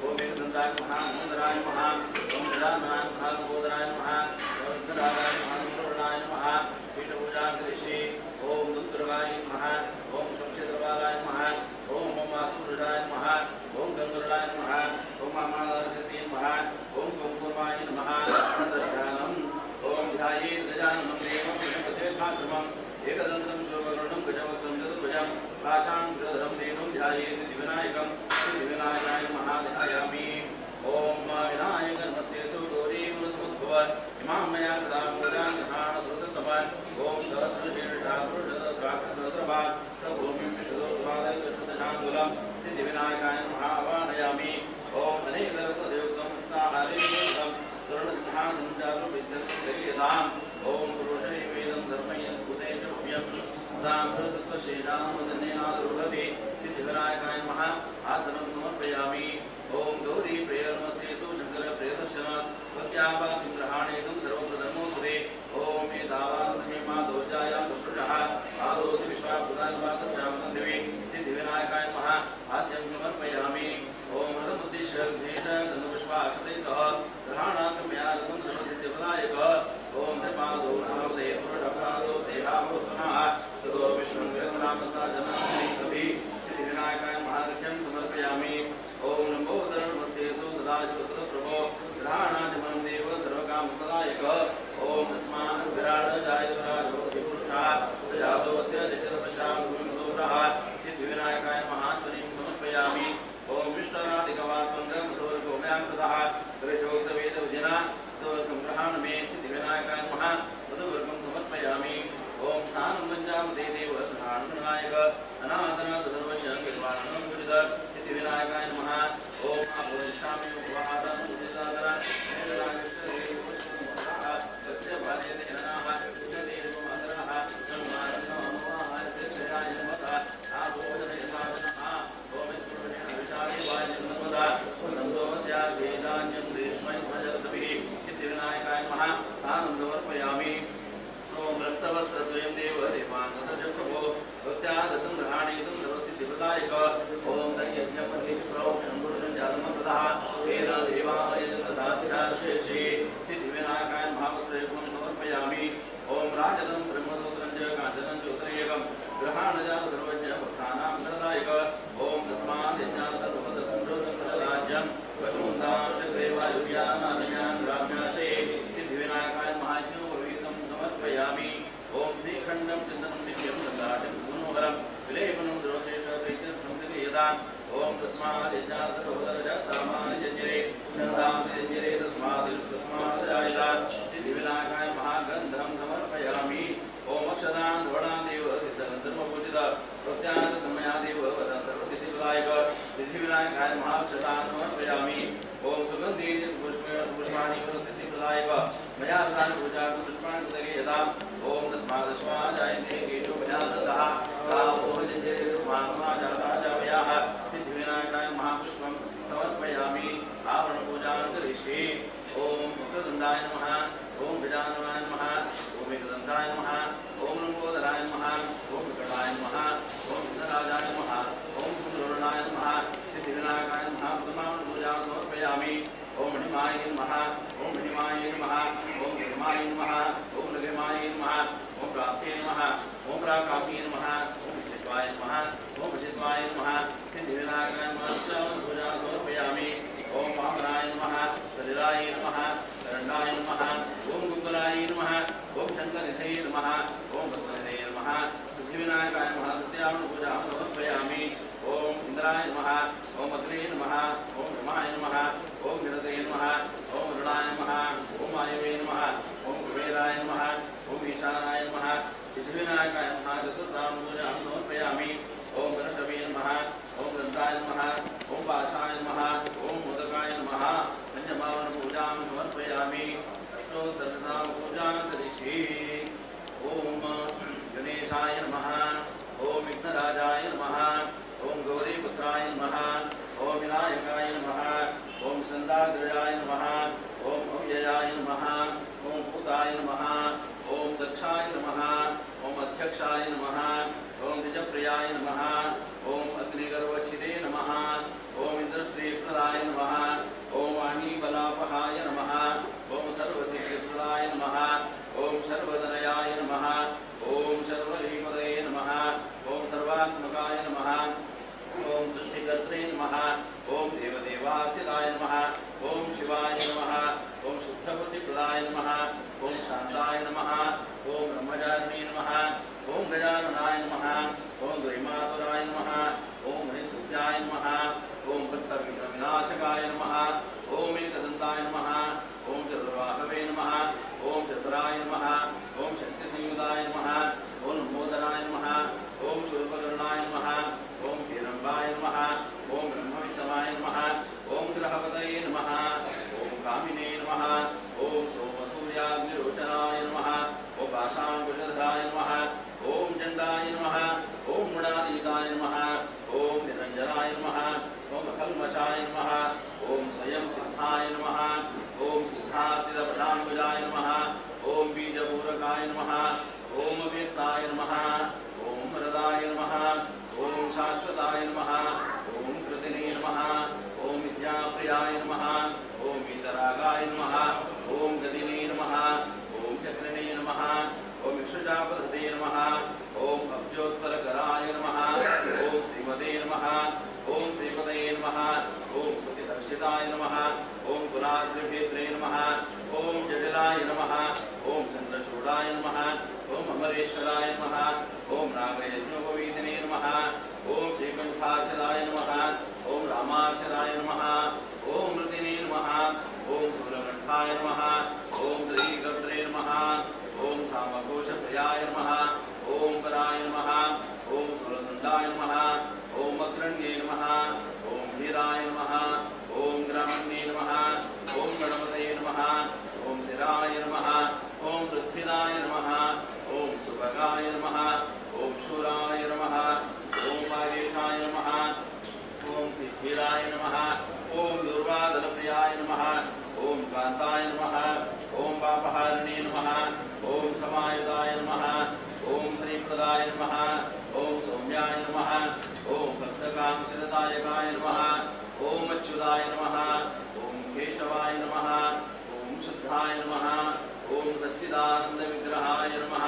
ओम एकदन्ताय नमः, मुन्दराय नमः, ओम गजाननाय नमः, लम्बोदराय नमः, ओम विघ्नराजाय नमः, लम्बोदराय नमः। पीठपूजां करिष्ये। ओम दुर्गाय नमः, ओम शंखेन्द्रबालाय नमः, ओम ममासुराय नमः, ओम गंगुराय नमः, ओम मामादारशते नमः, ओम कुंकुमाय नमः। ध्यानम् ओम ध्यायेत् गजाननं देवं गणपतिं एकदन्तं शोभकर्णं गजवक्त्रं चतुर्भुजं पाशाङ्कुशधरं देवं ध्यायेत् सिद्धिविनायकं। सिद्धिविनायकाय नमः ध्यायामि। ओम विनायक नमस्ते सुगौरी व्रतमुद्भव इमां मया कृतां पूजां गृहाण सुरततम। ओम सहस्रशीर्षा पुरुषसहस्राक्षसहस्रपात् सभूमिं विशदोत्पादयशतशाङ्गुलं सिद्धिविनायकाय नमः आवाहयामि। ओम अनेकरत्नयुक्तं मुक्ताहारेयुक्तं स्वर्णसिंहासनं चारुविद्यं ओम पुरुषैवेदं धर्मयं भूते च भव्यं सामृतत्वशेषानुमदनेनादुर्गति। सिद्धिविनायकाय नमः आसनं समर्पयामि। ओम गौरी प्रिय नमस्ते शंकर प्रियदर्शन भक्त्यावातिं ग्रहाणेदं सर्वप्रधर्मोऽस्तुते। ओम एतावानस्मिमा दोजायां पुरुषः आदोति विश्वाभूतान्वातस्यामन्दिवे। सिद्धिविनायकाय नमः आद्यं समर्पयामि। ओम रथमुद्दिश्य गन्धपुष्पाक्षतैः सह ग्रहाणात्मया रथं सर्वसिद्धिप्रदायक। ओम धर्मादो नमोदे पुरुषपादो देहावोत्तमः ततो विष्णुं वेदनामसा जनाः। सिद्धिविनायकाय महार्घ्यं समर्पयामि। ओम लंबोदर नमस्ते सदाशिवसुतप्रभो ग्रहाणाजमनं देव सर्वकामप्रदायक। ओम तस्मान् विराड जायतराजोऽधिपुष्टः प्रजातोऽत्यरिचरपश्चाद्भूमिमधोरः। सिद्धिविनायकाय महाश्वरीं समर्पयामि। ओम विष्णुराधिकवात्मङ्गमधुवर्गोमयाकृतः गृहोक्तवेदविधिना मधुवर्गं ग्रहाण मे। सिद्धिविनायकाय नमः मधुवर्गं समर्पयामि। ओम स्थानं पञ्चामते देव ग्रहाण विनायक अनाथनाथ सर्वस्य निर्वाणं पूजित। सिद्धिविनायकाय नमः। ओम आभूषामि सिद्धिविनायकाय नमः आनन्दमर्पयामि। ओम रक्तवस्त्रद्वयं देव देवाङ्गसजप्रभो भक्त्यादत्तं ग्रहाणीतं सर्वसिद्धिप्रदायक। ओम तद्यज्ञपतिप्रोक्षं पुरुषं जातमप्रदः तेन देवायजतदातिराशेषे। सिद्धिविनायकाय महावस्त्रयुग्मं समर्पयामि। ओम राजतं ब्रह्मसूत्रं च काञ्चनं ज्योतिर्येकं ग्रहाणजात सर्वज्ञ भक्तानां धनदायक। ओम तस्मात् यज्ञात् सर्वपदसंज्योतं पशून्तां चक्रे वायुव्यानारण्यान् ग्राम्याशये। सिद्धिविनायकाय महायज्ञोपवीतं समर्पयामि। ओम श्रीखण्डं चन्दनं दिव्यं गङ्गाजं मनोहरं विलेपनं द्रोशेषप्रीत्यर्थं यदा। ओम तस्मात् यज्ञात् सर्वदर्ज सामान्यजरे चन्दांसि यजरे तस्मात् तस्मात् जायता। सिद्धिविनायकाय महागन्धं समर्पयामि। ओम अक्षदां धवणां देव सिद्धगन्धर्वपूजित प्रत्यानन्दमया देव वरं सर्वसिद्धिप्रदायक। सिद्धिविनायकाय महाक्षदां समर्पयामि। ओम सुगन्धे पुष्पाणि सिद्धिप्रदायक मया ददानि पूजां पुष्पाणि यदा। ओम तस्मात् स्वा जायते केशो भयानदः तावोजरे तस्मात् स्वा जाता जावयाः। सिद्धिविनायकाय महापुष्पं समर्पयामि। आवरणपूजां करिष्ये। ओम वक्रतुण्डाय नमः, ओम गजाननाय नमः, ओम एकदन्ताय नमः, ओम लंबोदराय नमः, ओम विकटाय नमः, ओम विघ्नराजाय नमः, ओम सुंदरवर्णाय नमः। सिद्धिविनायकाय महाप्रथमां समर्पयामि। ओम मणिमाय नमः, ओम मणिमाय नमः, ओम गिरिमाय नमः, ओम लघिमाय नमः, ओम प्राप्ते नमः, ओम प्राकाम्ये नमः, ओम विचित्वाय नमः, ओम विचित्वाय नमः। सिद्धिविनायकाय महापूजां समर्पयामि। ओम वामनाय नमः, सलिलाय नमः, करण्डाय नमः, ओम गुंगलाय नमः, ओम शङ्करनिधये नमः, ओम भस्मनिधये नमः। सिद्धिविनायकाय महासत्यां समर्पयामि। ओम इंद्राय नमः, ओम अग्ने नमः, ओम रमाय नमः, ओम निरते नमः, ओम वरुणाय नमः, ओम वायवे नमः, ओम कुबेराय नमः, ओम ईशानाय नमः। सिद्धिविनायकाय महाचतुर्थां पूजां समर्पयामि। ओम वृषभे नमः, ओम दन्ताय नमः, ओम पाशाय नमः, ओम मोदकाय नमः। पंचमावन पूजां समर्पयामि। अष्टोत्तरशतां पूजां करिष्ये। ओम गणेशाय नमः, ओम विघ्नराजाय नमः, ओम गौरीपुत्राय नमः, ओम विनायकाय नमः, ओम स्कन्दाग्रजाय नमः, ओम अव्ययाय नमः, ओम भूताय नमः, ओम दक्षाय नमः, ओम अध्यक्षाय नमः, ओम द्विजप्रियाय नमः, ओम ओम शांताय नमः ओम ब्रह्मचारिणे नमः ओम गजाननाय नमः ओम द्वैमातुराय नमः ओम हरिसूर्याय नमः ओम भक्तविघ्नविनाशकाय नमः ओम एकदंताय नमः ओम चतुर्बाहवे नमः ओम चतुराय नमः ओम शक्तिसंयुताय नमः ओम लंबोदराय नमः ओम शूर्पकर्णाय नमः ओम हिरम्बाय नमः ओम ब्रह्मवित्तमाय नमः ओम ग्रहपतये नमः ओम कामिने नमः ओम सोमसूर्याग्निरोचनाय नमः ओम पाशाङ्कुशधराय नमः ओम चण्डाय नमः ओम गुणातीताय नमः ओम निरञ्जनाय नमः ओम अकल्मषाय नमः ओम स्वयं सिद्धाय नमः ओम सिद्धास्थितपदाम्बुजाय नमः ओम बीजपूरकाय नमः ओम अव्यक्ताय नमः ओम वरदाय नमः ओम शाश्वताय नमः ओम कृतिने नमः ओम विद्याप्रियाय नमः ओम वीतरागाय नमः ओम गदिने नमः ओम चक्रिणे नमः ओम इक्षुजापधते नमः ओम अब्जोत्पलकराय नमः ओम श्रीमते नमः ओम श्रीपतये नमः ओम सतिदर्शिताय नमः ओम कुलाद्रिभेत्रे नमः ओम जटिलाय नमः ओम चंद्रचूडाय नमः ओम अमरेश्वराय नमः ओम नागयज्ञोपवीतिने नमः ओम श्रीकण्ठार्चदाय नमः ओम रामार्चदाय नमः ओम मृतिने नमः ओम सूर्यकण्ठाय नमः ओम त्रिकर्त्रे नमः ओम सामघोषप्रियाय नमः ओम पराय नमः ओम सुरदण्डाय नमः ओम अग्रण्ये नमः ओम वीराय नमः ओम ग्रामण्ये नमः ओम गणपतये नमः ओम शिराय नमः ओम पृथ्वीदाय नमः ओम सुभगाय नमः ओम शूराय नमः ओम वागेशाय नमः ओम सिद्धिराय नमः ओम दुर्वादलप्रियाय नमः ओम कान्ताय नमः ओम पापहारिणे नमः ओम समायुधाय नमः ओम श्रीप्रदाय नमः ओम सौम्याय नमः ओम भक्तकांक्षितदायकाय नमः ओम अच्युताय नमः ओम केशवाय नमः ओम शुद्धाय नमः ओम सच्चिदानन्दविग्रहाय नमः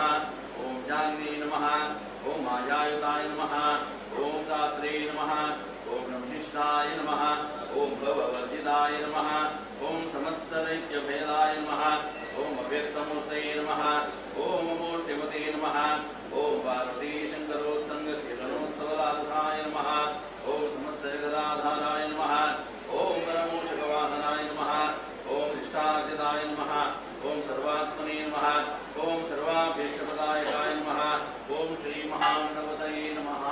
ओम ज्ञानिने नमः ओम मायायुताय नमः ओम दास्रे नमः ओम ब्रह्मिष्ठाय नमः ओम भववर्जिताय नमः ओम समस्तदैत्यभेदाय नमः ओम अव्यक्तमूर्तये नमः ओम मूर्तिमते नमः ओम पार्वतीशङ्करोत्सङ्गकिरणोत्सवलालसाय नमः ओम समस्तजगदाधाराय नमः ओम परमोषकवाहनाय नमः ओम निष्ठार्जिताय नमः ओम सर्वात्मने नमः ओम सर्वाभीष्टप्रदायकाय नमः ओम श्रीमहागणपतये नमः।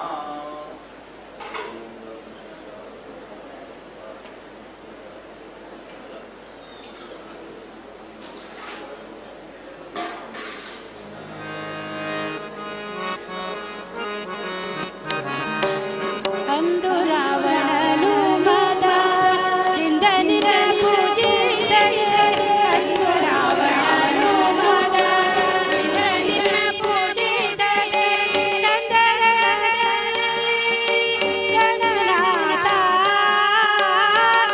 ಅಂದು ರಾವಣನು ಮದದಿಂದ ನಿನ್ನ ಪೂಜಿಸದೆ ಅಂದು ರಾವಣನು ಮದದಿಂದ ನಿನ್ನ ಪೂಜಿಸದೆ ಸಂದರಣದಲ್ಲಿ ಗಣನಾಥ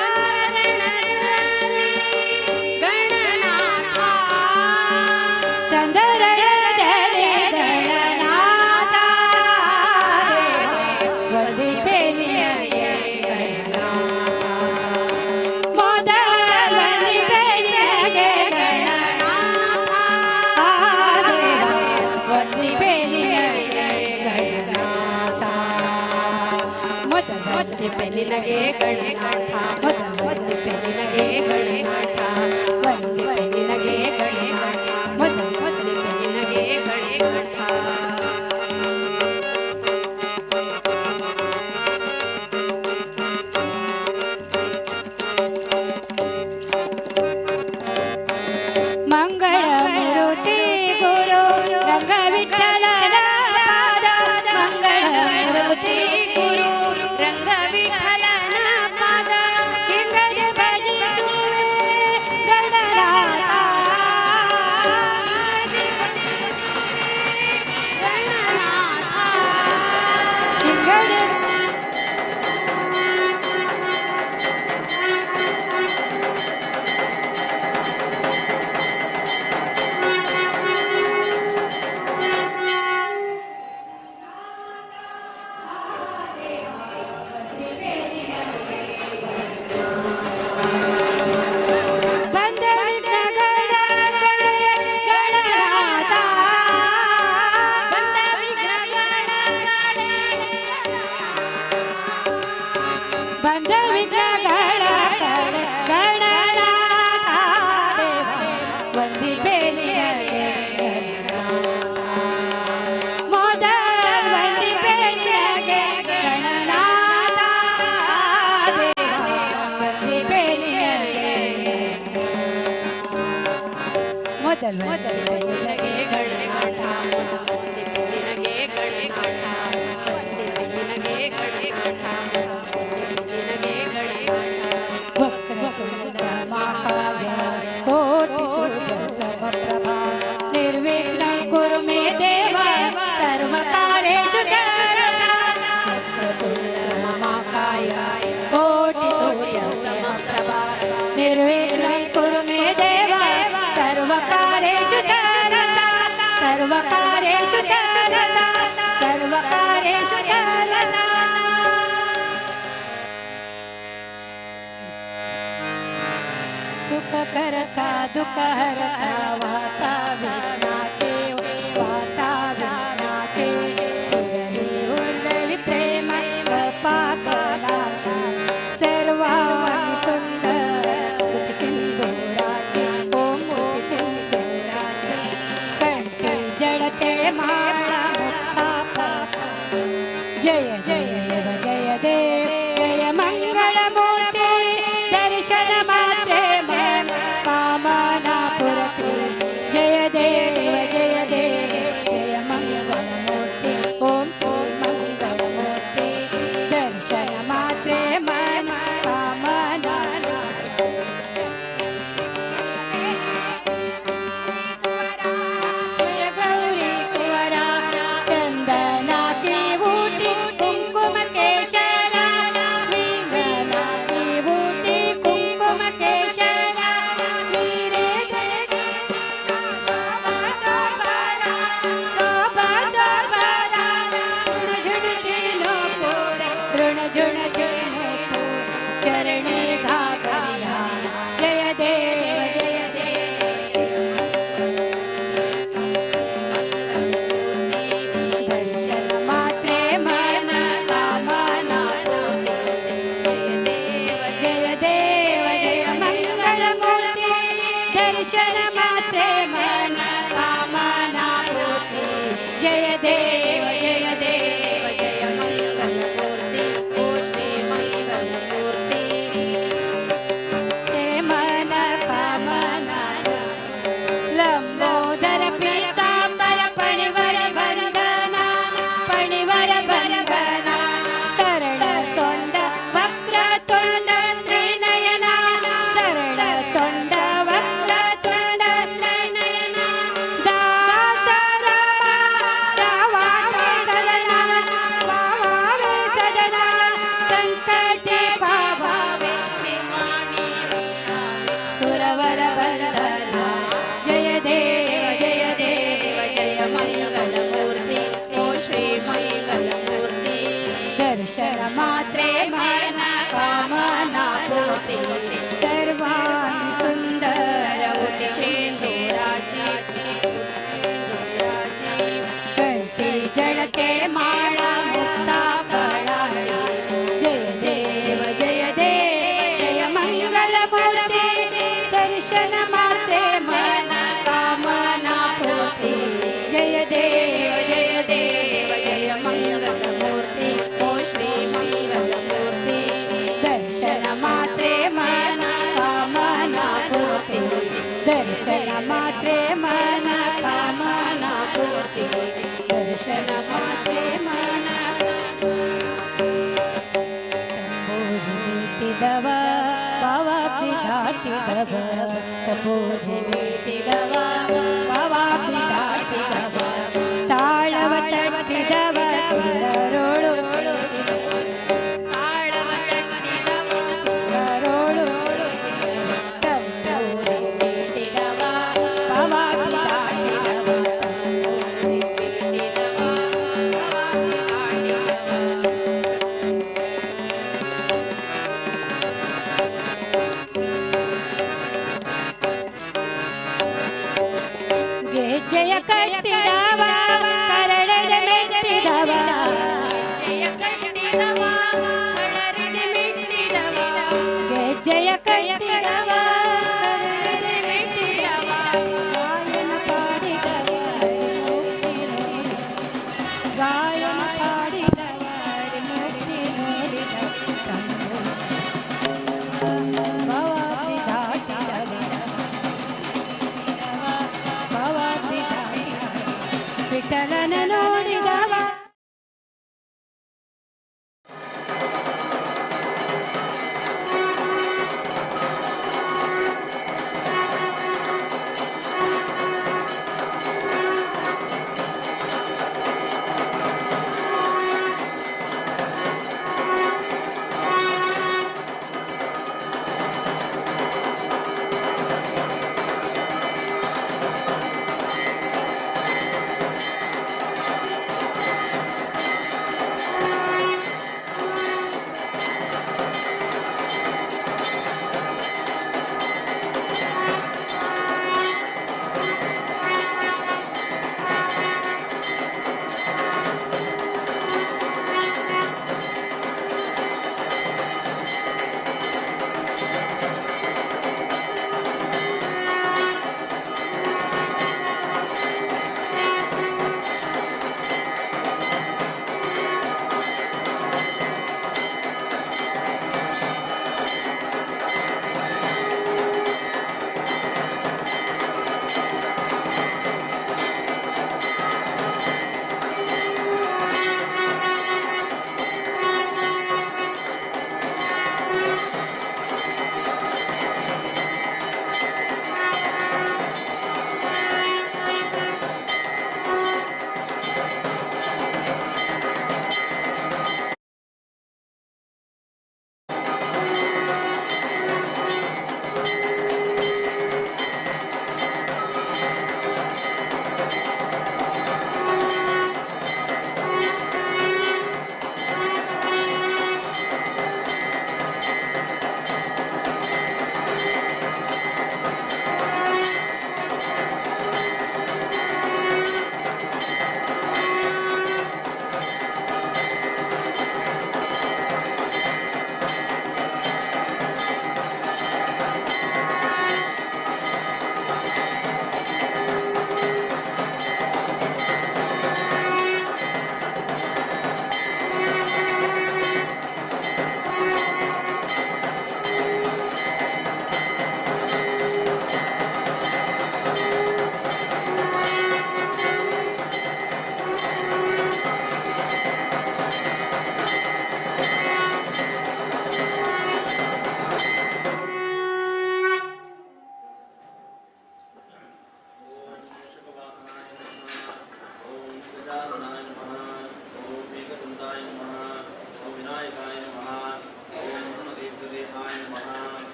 ಸಂದರಣದಲ್ಲಿ ಗಣನಾಥ ಸಂದರಣದಲ್ಲಿ ಗಣನಾಥ ವಂದಿಪೆ ನಿನಗೆ ಗಣನಾಥ ಮೊದಲ ವಂದಿಪೆ ನಿನಗೆ ಗಣನಾಥ ದೇವ ವಂದಿಪೆ ನಿನಗೆ ಗಣನಾಥ ಮೊದಲ ವಂದಿಪೆ ನಿನಗೆ ಗಣನಾಥ ಮೊದಲ ವಂದಿಪೆ ನಿನಗೆ ಗಣನಾಥ ವಂದಿಪೆ ನಿನಗೆ ಗಣನಾಥ ಮೊದಲ ವಂದಿಪೆ ನಿನಗೆ ಗಣನಾಥ. ಮಂಗಳಮೂರ್ತಿ ಗುರು ರಂಗ ವಿಠಲನ ಪಾದ ಮಂಗಳಮೂರ್ತಿ ಗುರು ರಂಗ ವಿಠಲನ ಪಾದ ಹಿಂಗದೆ ಭಜಿಸುವೆ ಮೊದಲು ನಿನಗೆ ಗಣನಾಥ, ನಿನಗೆ ಗಣನಾಥ, ನಿನಗೆ ಗಣನಾಥ, ನಿನಗೆ ಗಣನಾಥ. ವಕ್ರತುಂಡ ಮಹಾಕಾಯ ಕೋಟಿ ಸೂರ್ಯ ಸಮಪ್ರಭಾ ನಿರ್ವಿಘ್ನಂ ಕುರು ಮೇ ದೇವ ಸರ್ವಕಾರ್ಯೇಷು ಸರ್ವದಾ. ವಕ್ರತುಂಡ ಮಹಾಕಾಯ ಕೋಟಿ ಸೂರ್ಯ ಸಮಪ್ರಭಾ ನಿರ್ವಿಘ್ನಂ ಕುರು ಮೇ ದೇವ ಸರ್ವಕಾರ್ಯೇಷು ಸರ್ವದಾ. ಸರ್ವಕಾರ್ಯೇಷು ಸರ್ವದಾ. ಸರ್ವಕಾರ್ಯೇಷು ಸರ್ವದಾ. सुख करता दुःख हरता वाता विघ्नाचे वाता विघ्नाचे पुरली उरली प्रेम कृपा कराची सर्वांगी सुंदर मुख सिंदुराचे ओम मुख सिंदुराचे कंठी जडते माळा मुक्ता जय जय जय देव जय मंगलमूर्ती दर्शन मात्रे मन कामना पुरती जय देव जय देव जय मंगलमूर्ती ओम श्री मंगलमूर्ती दर्शन मात्रे मन कामना. जय गौरी कुंवरा चंदनाची उटी कुंकुम केशरा लिंगनाची उटी कुंकुम केशरा वीरे चरणे घाघरिया जय देव जय देव. दर्शन मात्रे मन कामना जय देव जय मंगलमूर्ती दर्शन मात्रे मन कामना पूर्ती जय देव जय देव जय मंगलमूर्ती ओ श्री मंगलमूर्ती. ते मन कामना. लंबोदर पीतांबर पणिवर बंधना पणिवर बंधना सरळ सोंड वक्रतुंड त्रिनयना सरळ सोंड वक्रतुंड त्रिनयना दासरामाच्या वाटे सदना वावावे सदना संकटे पावावे सुरवर बंधना जय देव जय देव जय मंगलमूर्ती ओ श्री मंगलमूर्ती. दर्शन मात्रे मन कामना पूर्ती सर्वांगी सुंदर उटी शेंदुराची कंठी जडते माळा मुक्ता फळाची जय देव जय देव जय मंगलमूर्ती दर्शन मात्रे मन कामना पूर्ती जय देव जय देव जय मंगलमूर्ती ओ श्री मंगलमूर्ती. दर्शन मात्रे मन कामना पूर्ती दर्शन मात्रे मन कामना पूर्ती दर्शन मात्रे मन. ತಂಬೂರಿ ಮೀಟಿದವ ಭವಾಬ್ದಿ ದಾಟಿದವ ತಂಬೂರಿ ಮೀಟಿದವ ಭವಾಬ್ದಿ ದಾಟಿದವ ತಾಳವ ತಟ್ಟಿದವ ಸುರರೋಳು ತಾಳವ ತಟ್ಟಿದವ ಸುರರೋಳು ತಂಬೂರಿ ಮೀಟಿದವ ಭವಾಬ್ದಿ ದಾಟಿದವ ಮೀಟಿದವ ಭವಾಬ್ದಿ ದಾಟಿದವ. ಗೆಜ್ಜೆಯ ಕಟ್ಟಿದವ ಕರಳದ ಮೆಟ್ಟಿದವ ಜಯ ಕಟ್ಟಿದವ ಕಳರಿದೆ ಮೆಟ್ಟಿದವ ಗೆಜ್ಜೆಯ ಕಟ್ಟಿದವ ಕಳರಿದೆ ಮೆಟ್ಟಿದವ ಗಾಯನ ಪಾಡಿದವ ಗಾಯನ ಪಾಡಿದವ ಮೂರ್ತಿ ನೋಡಿದವ ಭವಾಬ್ದಿ ದಾಟಿದವ. ವಿಠಲನ ನೋಡಿದವ.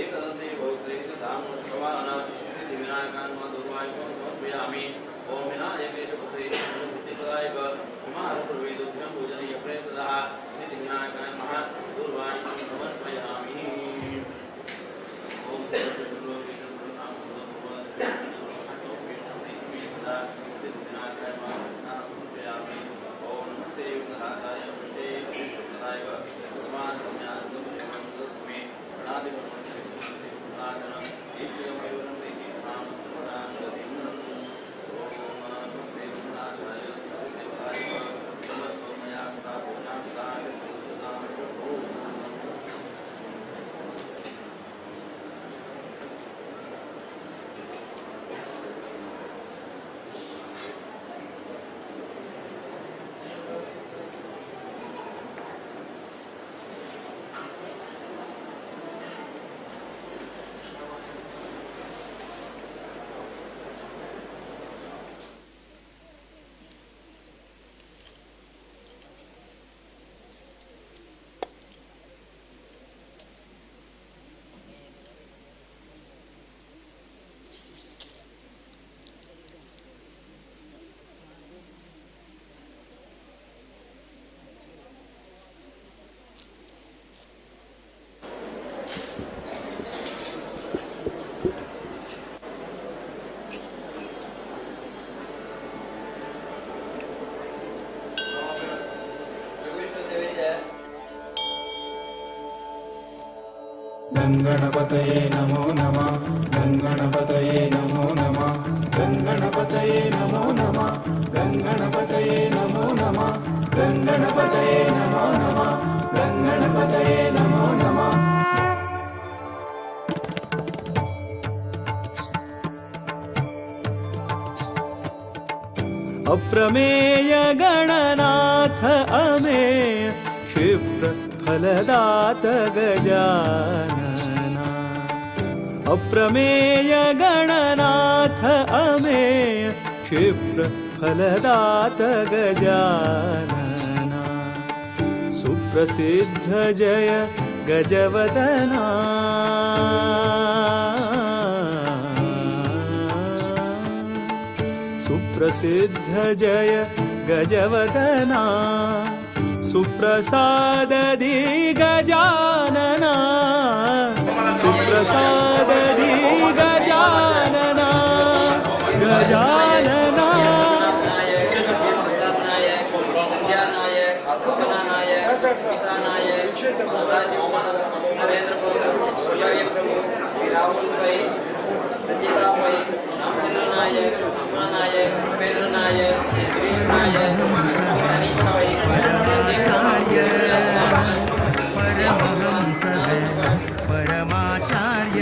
एकदन्ते भोक्त्रे धाम भवान सिद्धिविनायकान् मा दुर्वायुं समर्पयामि। ओम विनायकेशपुत्रे बुद्धिप्रदायक कुमारपूर्वेदुभ्यं पूजनीय प्रेतदः सिद्धिविनायकाय नमः दूरवाणीं समर्पयामि। ओम ओम नमस्ते युक्तदाताय विष्णे विष्णुप्रदायक तस्मात् सम्यादुमे प्रणादिपरमस्य गणपतये नमो नमः गणपतये नमो नमः गणपतये नमो नमः गणपतये नमो नमः गणपतये नमो नमः गणपतये नमो नमः। अप्रमेय गणनाथ अमेय क्षिप्र फलदात गजानना। अप्रमेय गणनाथ अमेय क्षिप्र फलदात गजानना। सुप्रसिद्ध जय गजवदना। सुप्रसिद्ध जय गजवदना। सुप्रसाददि गजानना। सुप्रसाददि गजानना गजानना। परमहंस है परमाचार्य।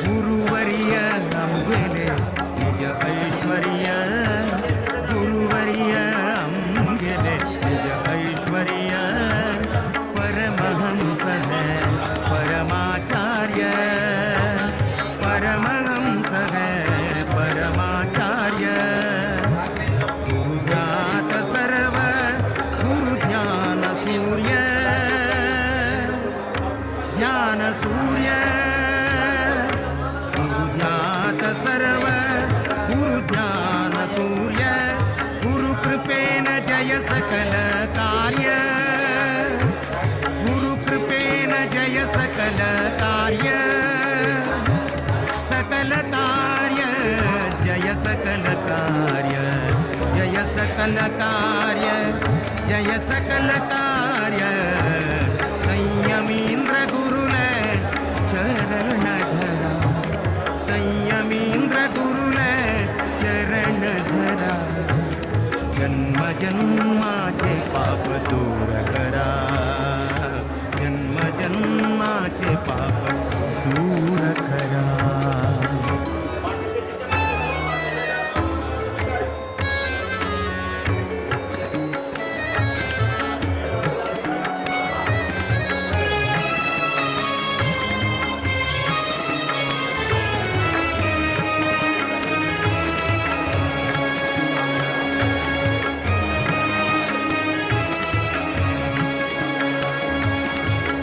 गुरुवर्य अंबेले निज ऐश्वर्य। गुरुवर्य अंबेले निज ऐश्वर्य। परमहंस है परमाचार्य। परमहंस है परमाचार्य। गुरुज्ञात सर्व गुरु ज्ञान सूर्य। ज्ञान सूर्य गुरुज्ञात सर्व गुरु ज्ञान सूर्य। गुरु कृपेन जय सकल कार्य। गुरु कृपेन जय सकल कार्य। सकल कार्य जय सकल कार्य। जय सकल कार्य जय सकल कार्य। संयमीन्द्र गुरुल चरण धरा। संयमीन्द्र गुरुल चरण धरा। जन्म जन्माचे पाप दूर करा। जन्म जन्माचे पाप दूर करा।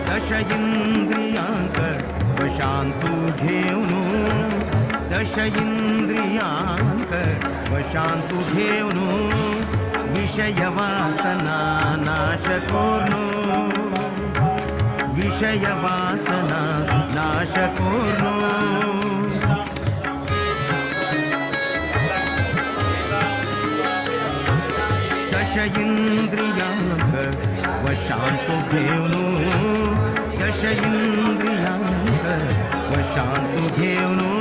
दश इंद्रियांक वशांतु घेवनु दश इंद्रियांक वशांतु घेवनु विषय वासना नाश कोरनु विषय वासना नाश कोरनु। दश इंद्रियांक वशांतु घेवनु दश इंद्रियांक वशांतु घेवनु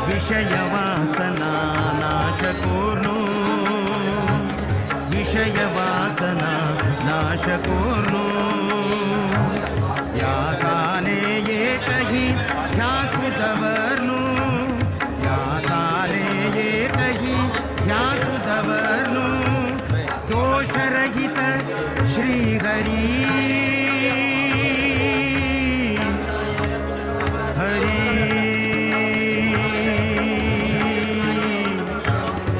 विषय वासना नाश कोरनु विषय वासना नाश कोरनु। यासाने येतही ध्यासु दवर्नु यासाने येतही ध्यासु दवर्नु दोषरहित श्री हरि हरि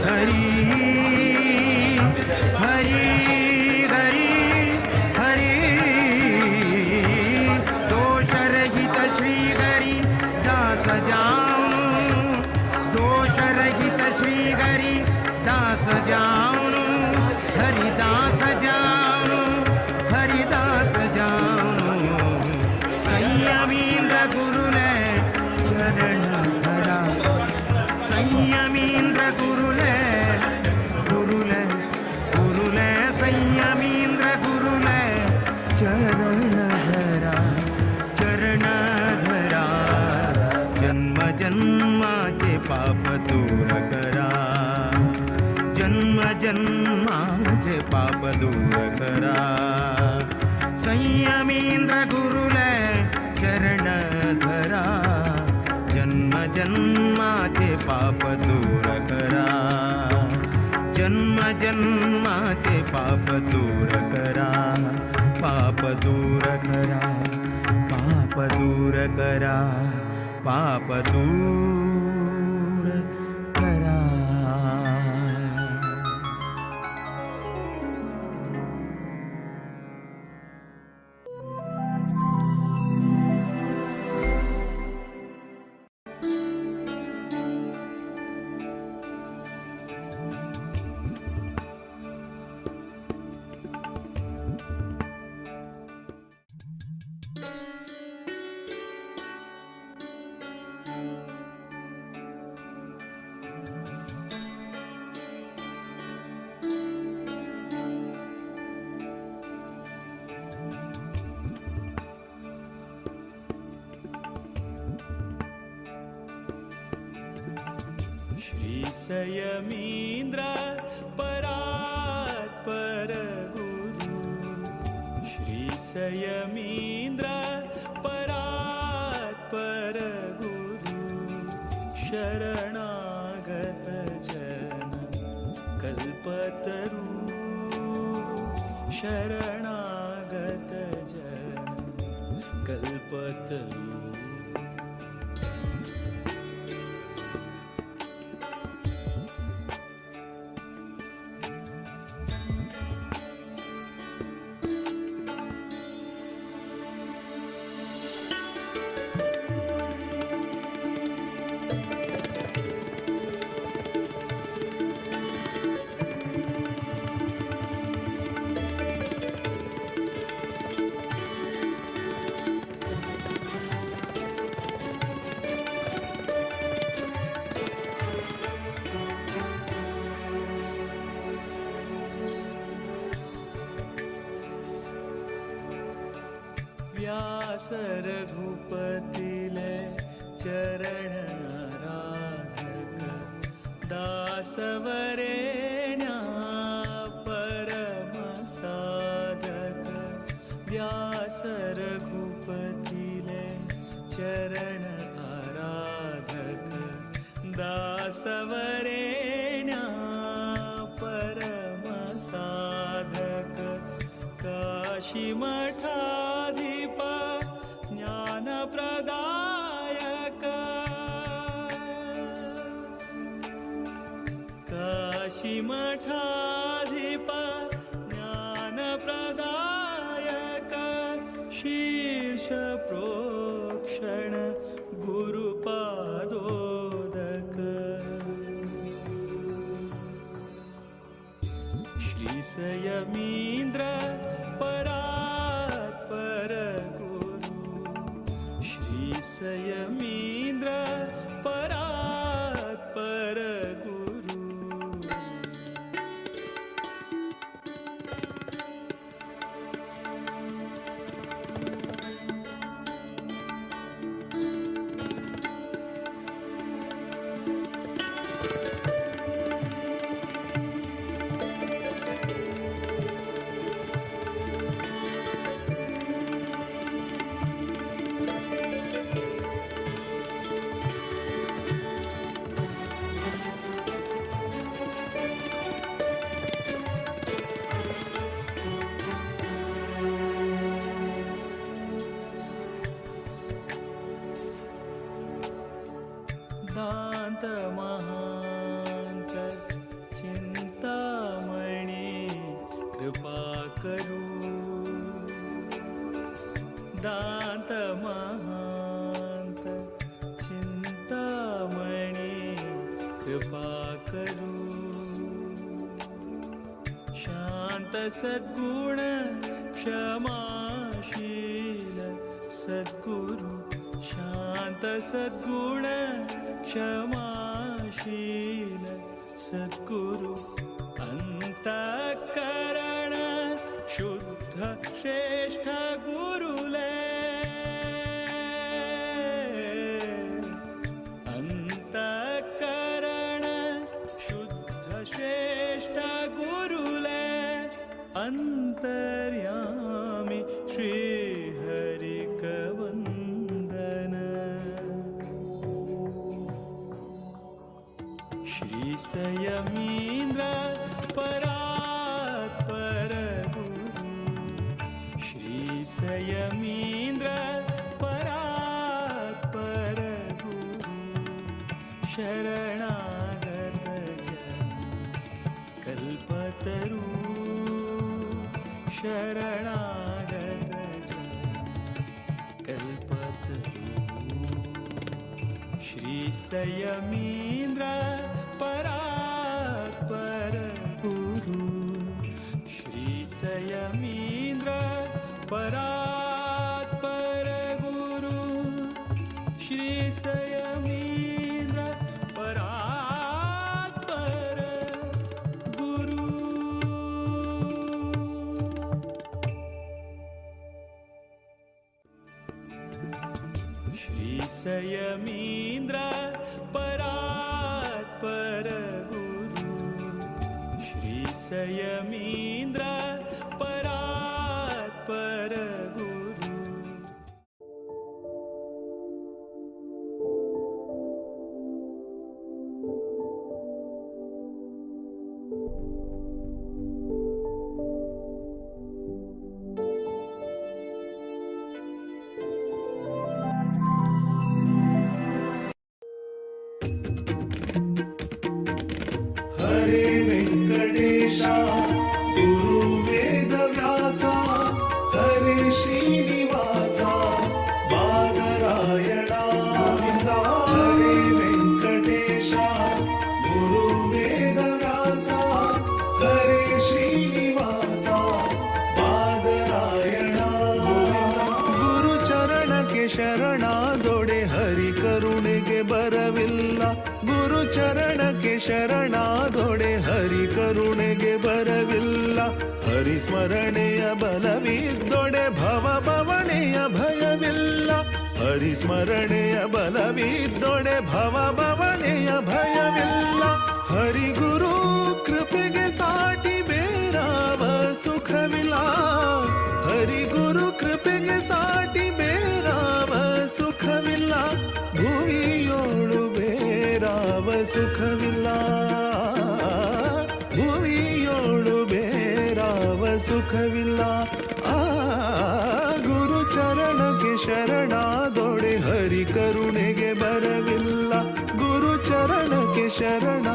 हरि हरि हरि हरि दोषरहित श्री हरि दास जाऊनु दोषरहित श्री हरि दास जाऊनु हरिदास जाऊनु हरिदास जाऊनु। संयमींद्र गुरुले चरण धरा संयमींद्र गुरुले गुरुले गुरुले संयमींद्र गुरुले चरण धरा चरण धरा जन्म जन्माचे पाप दूर करा जन्म जन्माचे पाप दूर करा। संयमींद्र गुरुले चरण धरा जन्म जन्माचे पाप दूर करा जन्म जन्माचे पाप दूर करा पाप दूर करा पाप दूर करा पाप दूर करा। संयमींद्र परात्पर गुरु श्री संयमींद्र परात्पर गुरु शरणागत जन कल्पतरु शरणागत जन कल्पतरु। व्यास रघुपतिले चरण आराधक दासवरेण्या परम साधक व्यास रघुपतिले चरण आराधक दासवरेण्या परम साधक काशी मठाधिप ज्ञानप्रदायक काशी मठाधिप ज्ञानप्रदायक शीर्ष प्रोक्षण संयमींद्र परात्पर गुरु, श्री संयमींद्र परात्पर गुरु। दांत महांत चिंतामणि कृपा करू, दांत महांत चिंतामणि कृपा करू। शांत सद्गुण क्षमाशील सद्गुरु, शांत सद्गुण क्षमाशील सद्गुरु। अंतःकरण शुद्ध श्रेष्ठ गुरुले, अंतःकरण शुद्ध श्रेष्ठ गुरुले। अंतर्यामी श्री हरिकवंदन, श्री संयमींद्र परात्पर गुरु, श्री संयमींद्र परात्पर गुरु। शरणागत जन कल्पतरु, शरणागत जन कल्पतरु। श्री संयमींद्र परात्पर गुरु, श्री संयमींद्र परात्पर गुरु, श्री संयमींद्र परात्पर गुरु। श्री संयमींद्र परात्पर गुरु, श्री संयमींद्र परात्पर गुरु। हरे वेंकटेश गुरु वेद व्यासा, हरे श्रीनिवासा बादरायण। हरे वेंकटेश गुरु वेद व्यासा, हरे श्रीनिवासा बादरायण। ಗುರು ಚರಣಕ್ಕೆ ಶರಣಾದೊಡೆ ಹರಿ ಕರುಣೆಗೆ ಬರವಿಲ್ಲ, ಗುರು ಚರಣಕ್ಕೆ ಶರಣಾದೊಡೆ ಹರಿ ಕರುಣೆಗೆ ಬರವಿಲ್ಲ. ಹರಿ ಸ್ಮರಣೆಯ ಬಲವಿದ್ದೊಡೆ ಭವ ಭವಣೆಯ ಭಯವಿಲ್ಲ, ಹರಿ ಸ್ಮರಣೆಯ ಬಲವಿದ್ದೊಡೆ ಭವ ಭವಣೆಯ ಭಯವಿಲ್ಲ. ಹರಿ ಗುರು ಕೃಪೆಗೆ ಸಾಟಿ ಬೇರಾವ ಸುಖವಿಲ್ಲ, ಹರಿ ಗುರು ಕೃಪೆಗೆ ಸಾಟಿ ಬೇರಾವ ಸುಖವಿಲ್ಲ. ಭುವಿಯೋಳು ಬೇರಾವ ಸುಖವಿಲ್ಲ, ಭುವಿಯೋಳು ಬೇರಾವ ಸುಖವಿಲ್ಲ. ಆ ಗುರು ಚರಣಕ್ಕೆ ಶರಣಾದೊಡೆ ಹರಿ ಕರುಣೆಗೆ ಬರವಿಲ್ಲ, ಗುರು ಚರಣಕ್ಕೆ ಶರಣ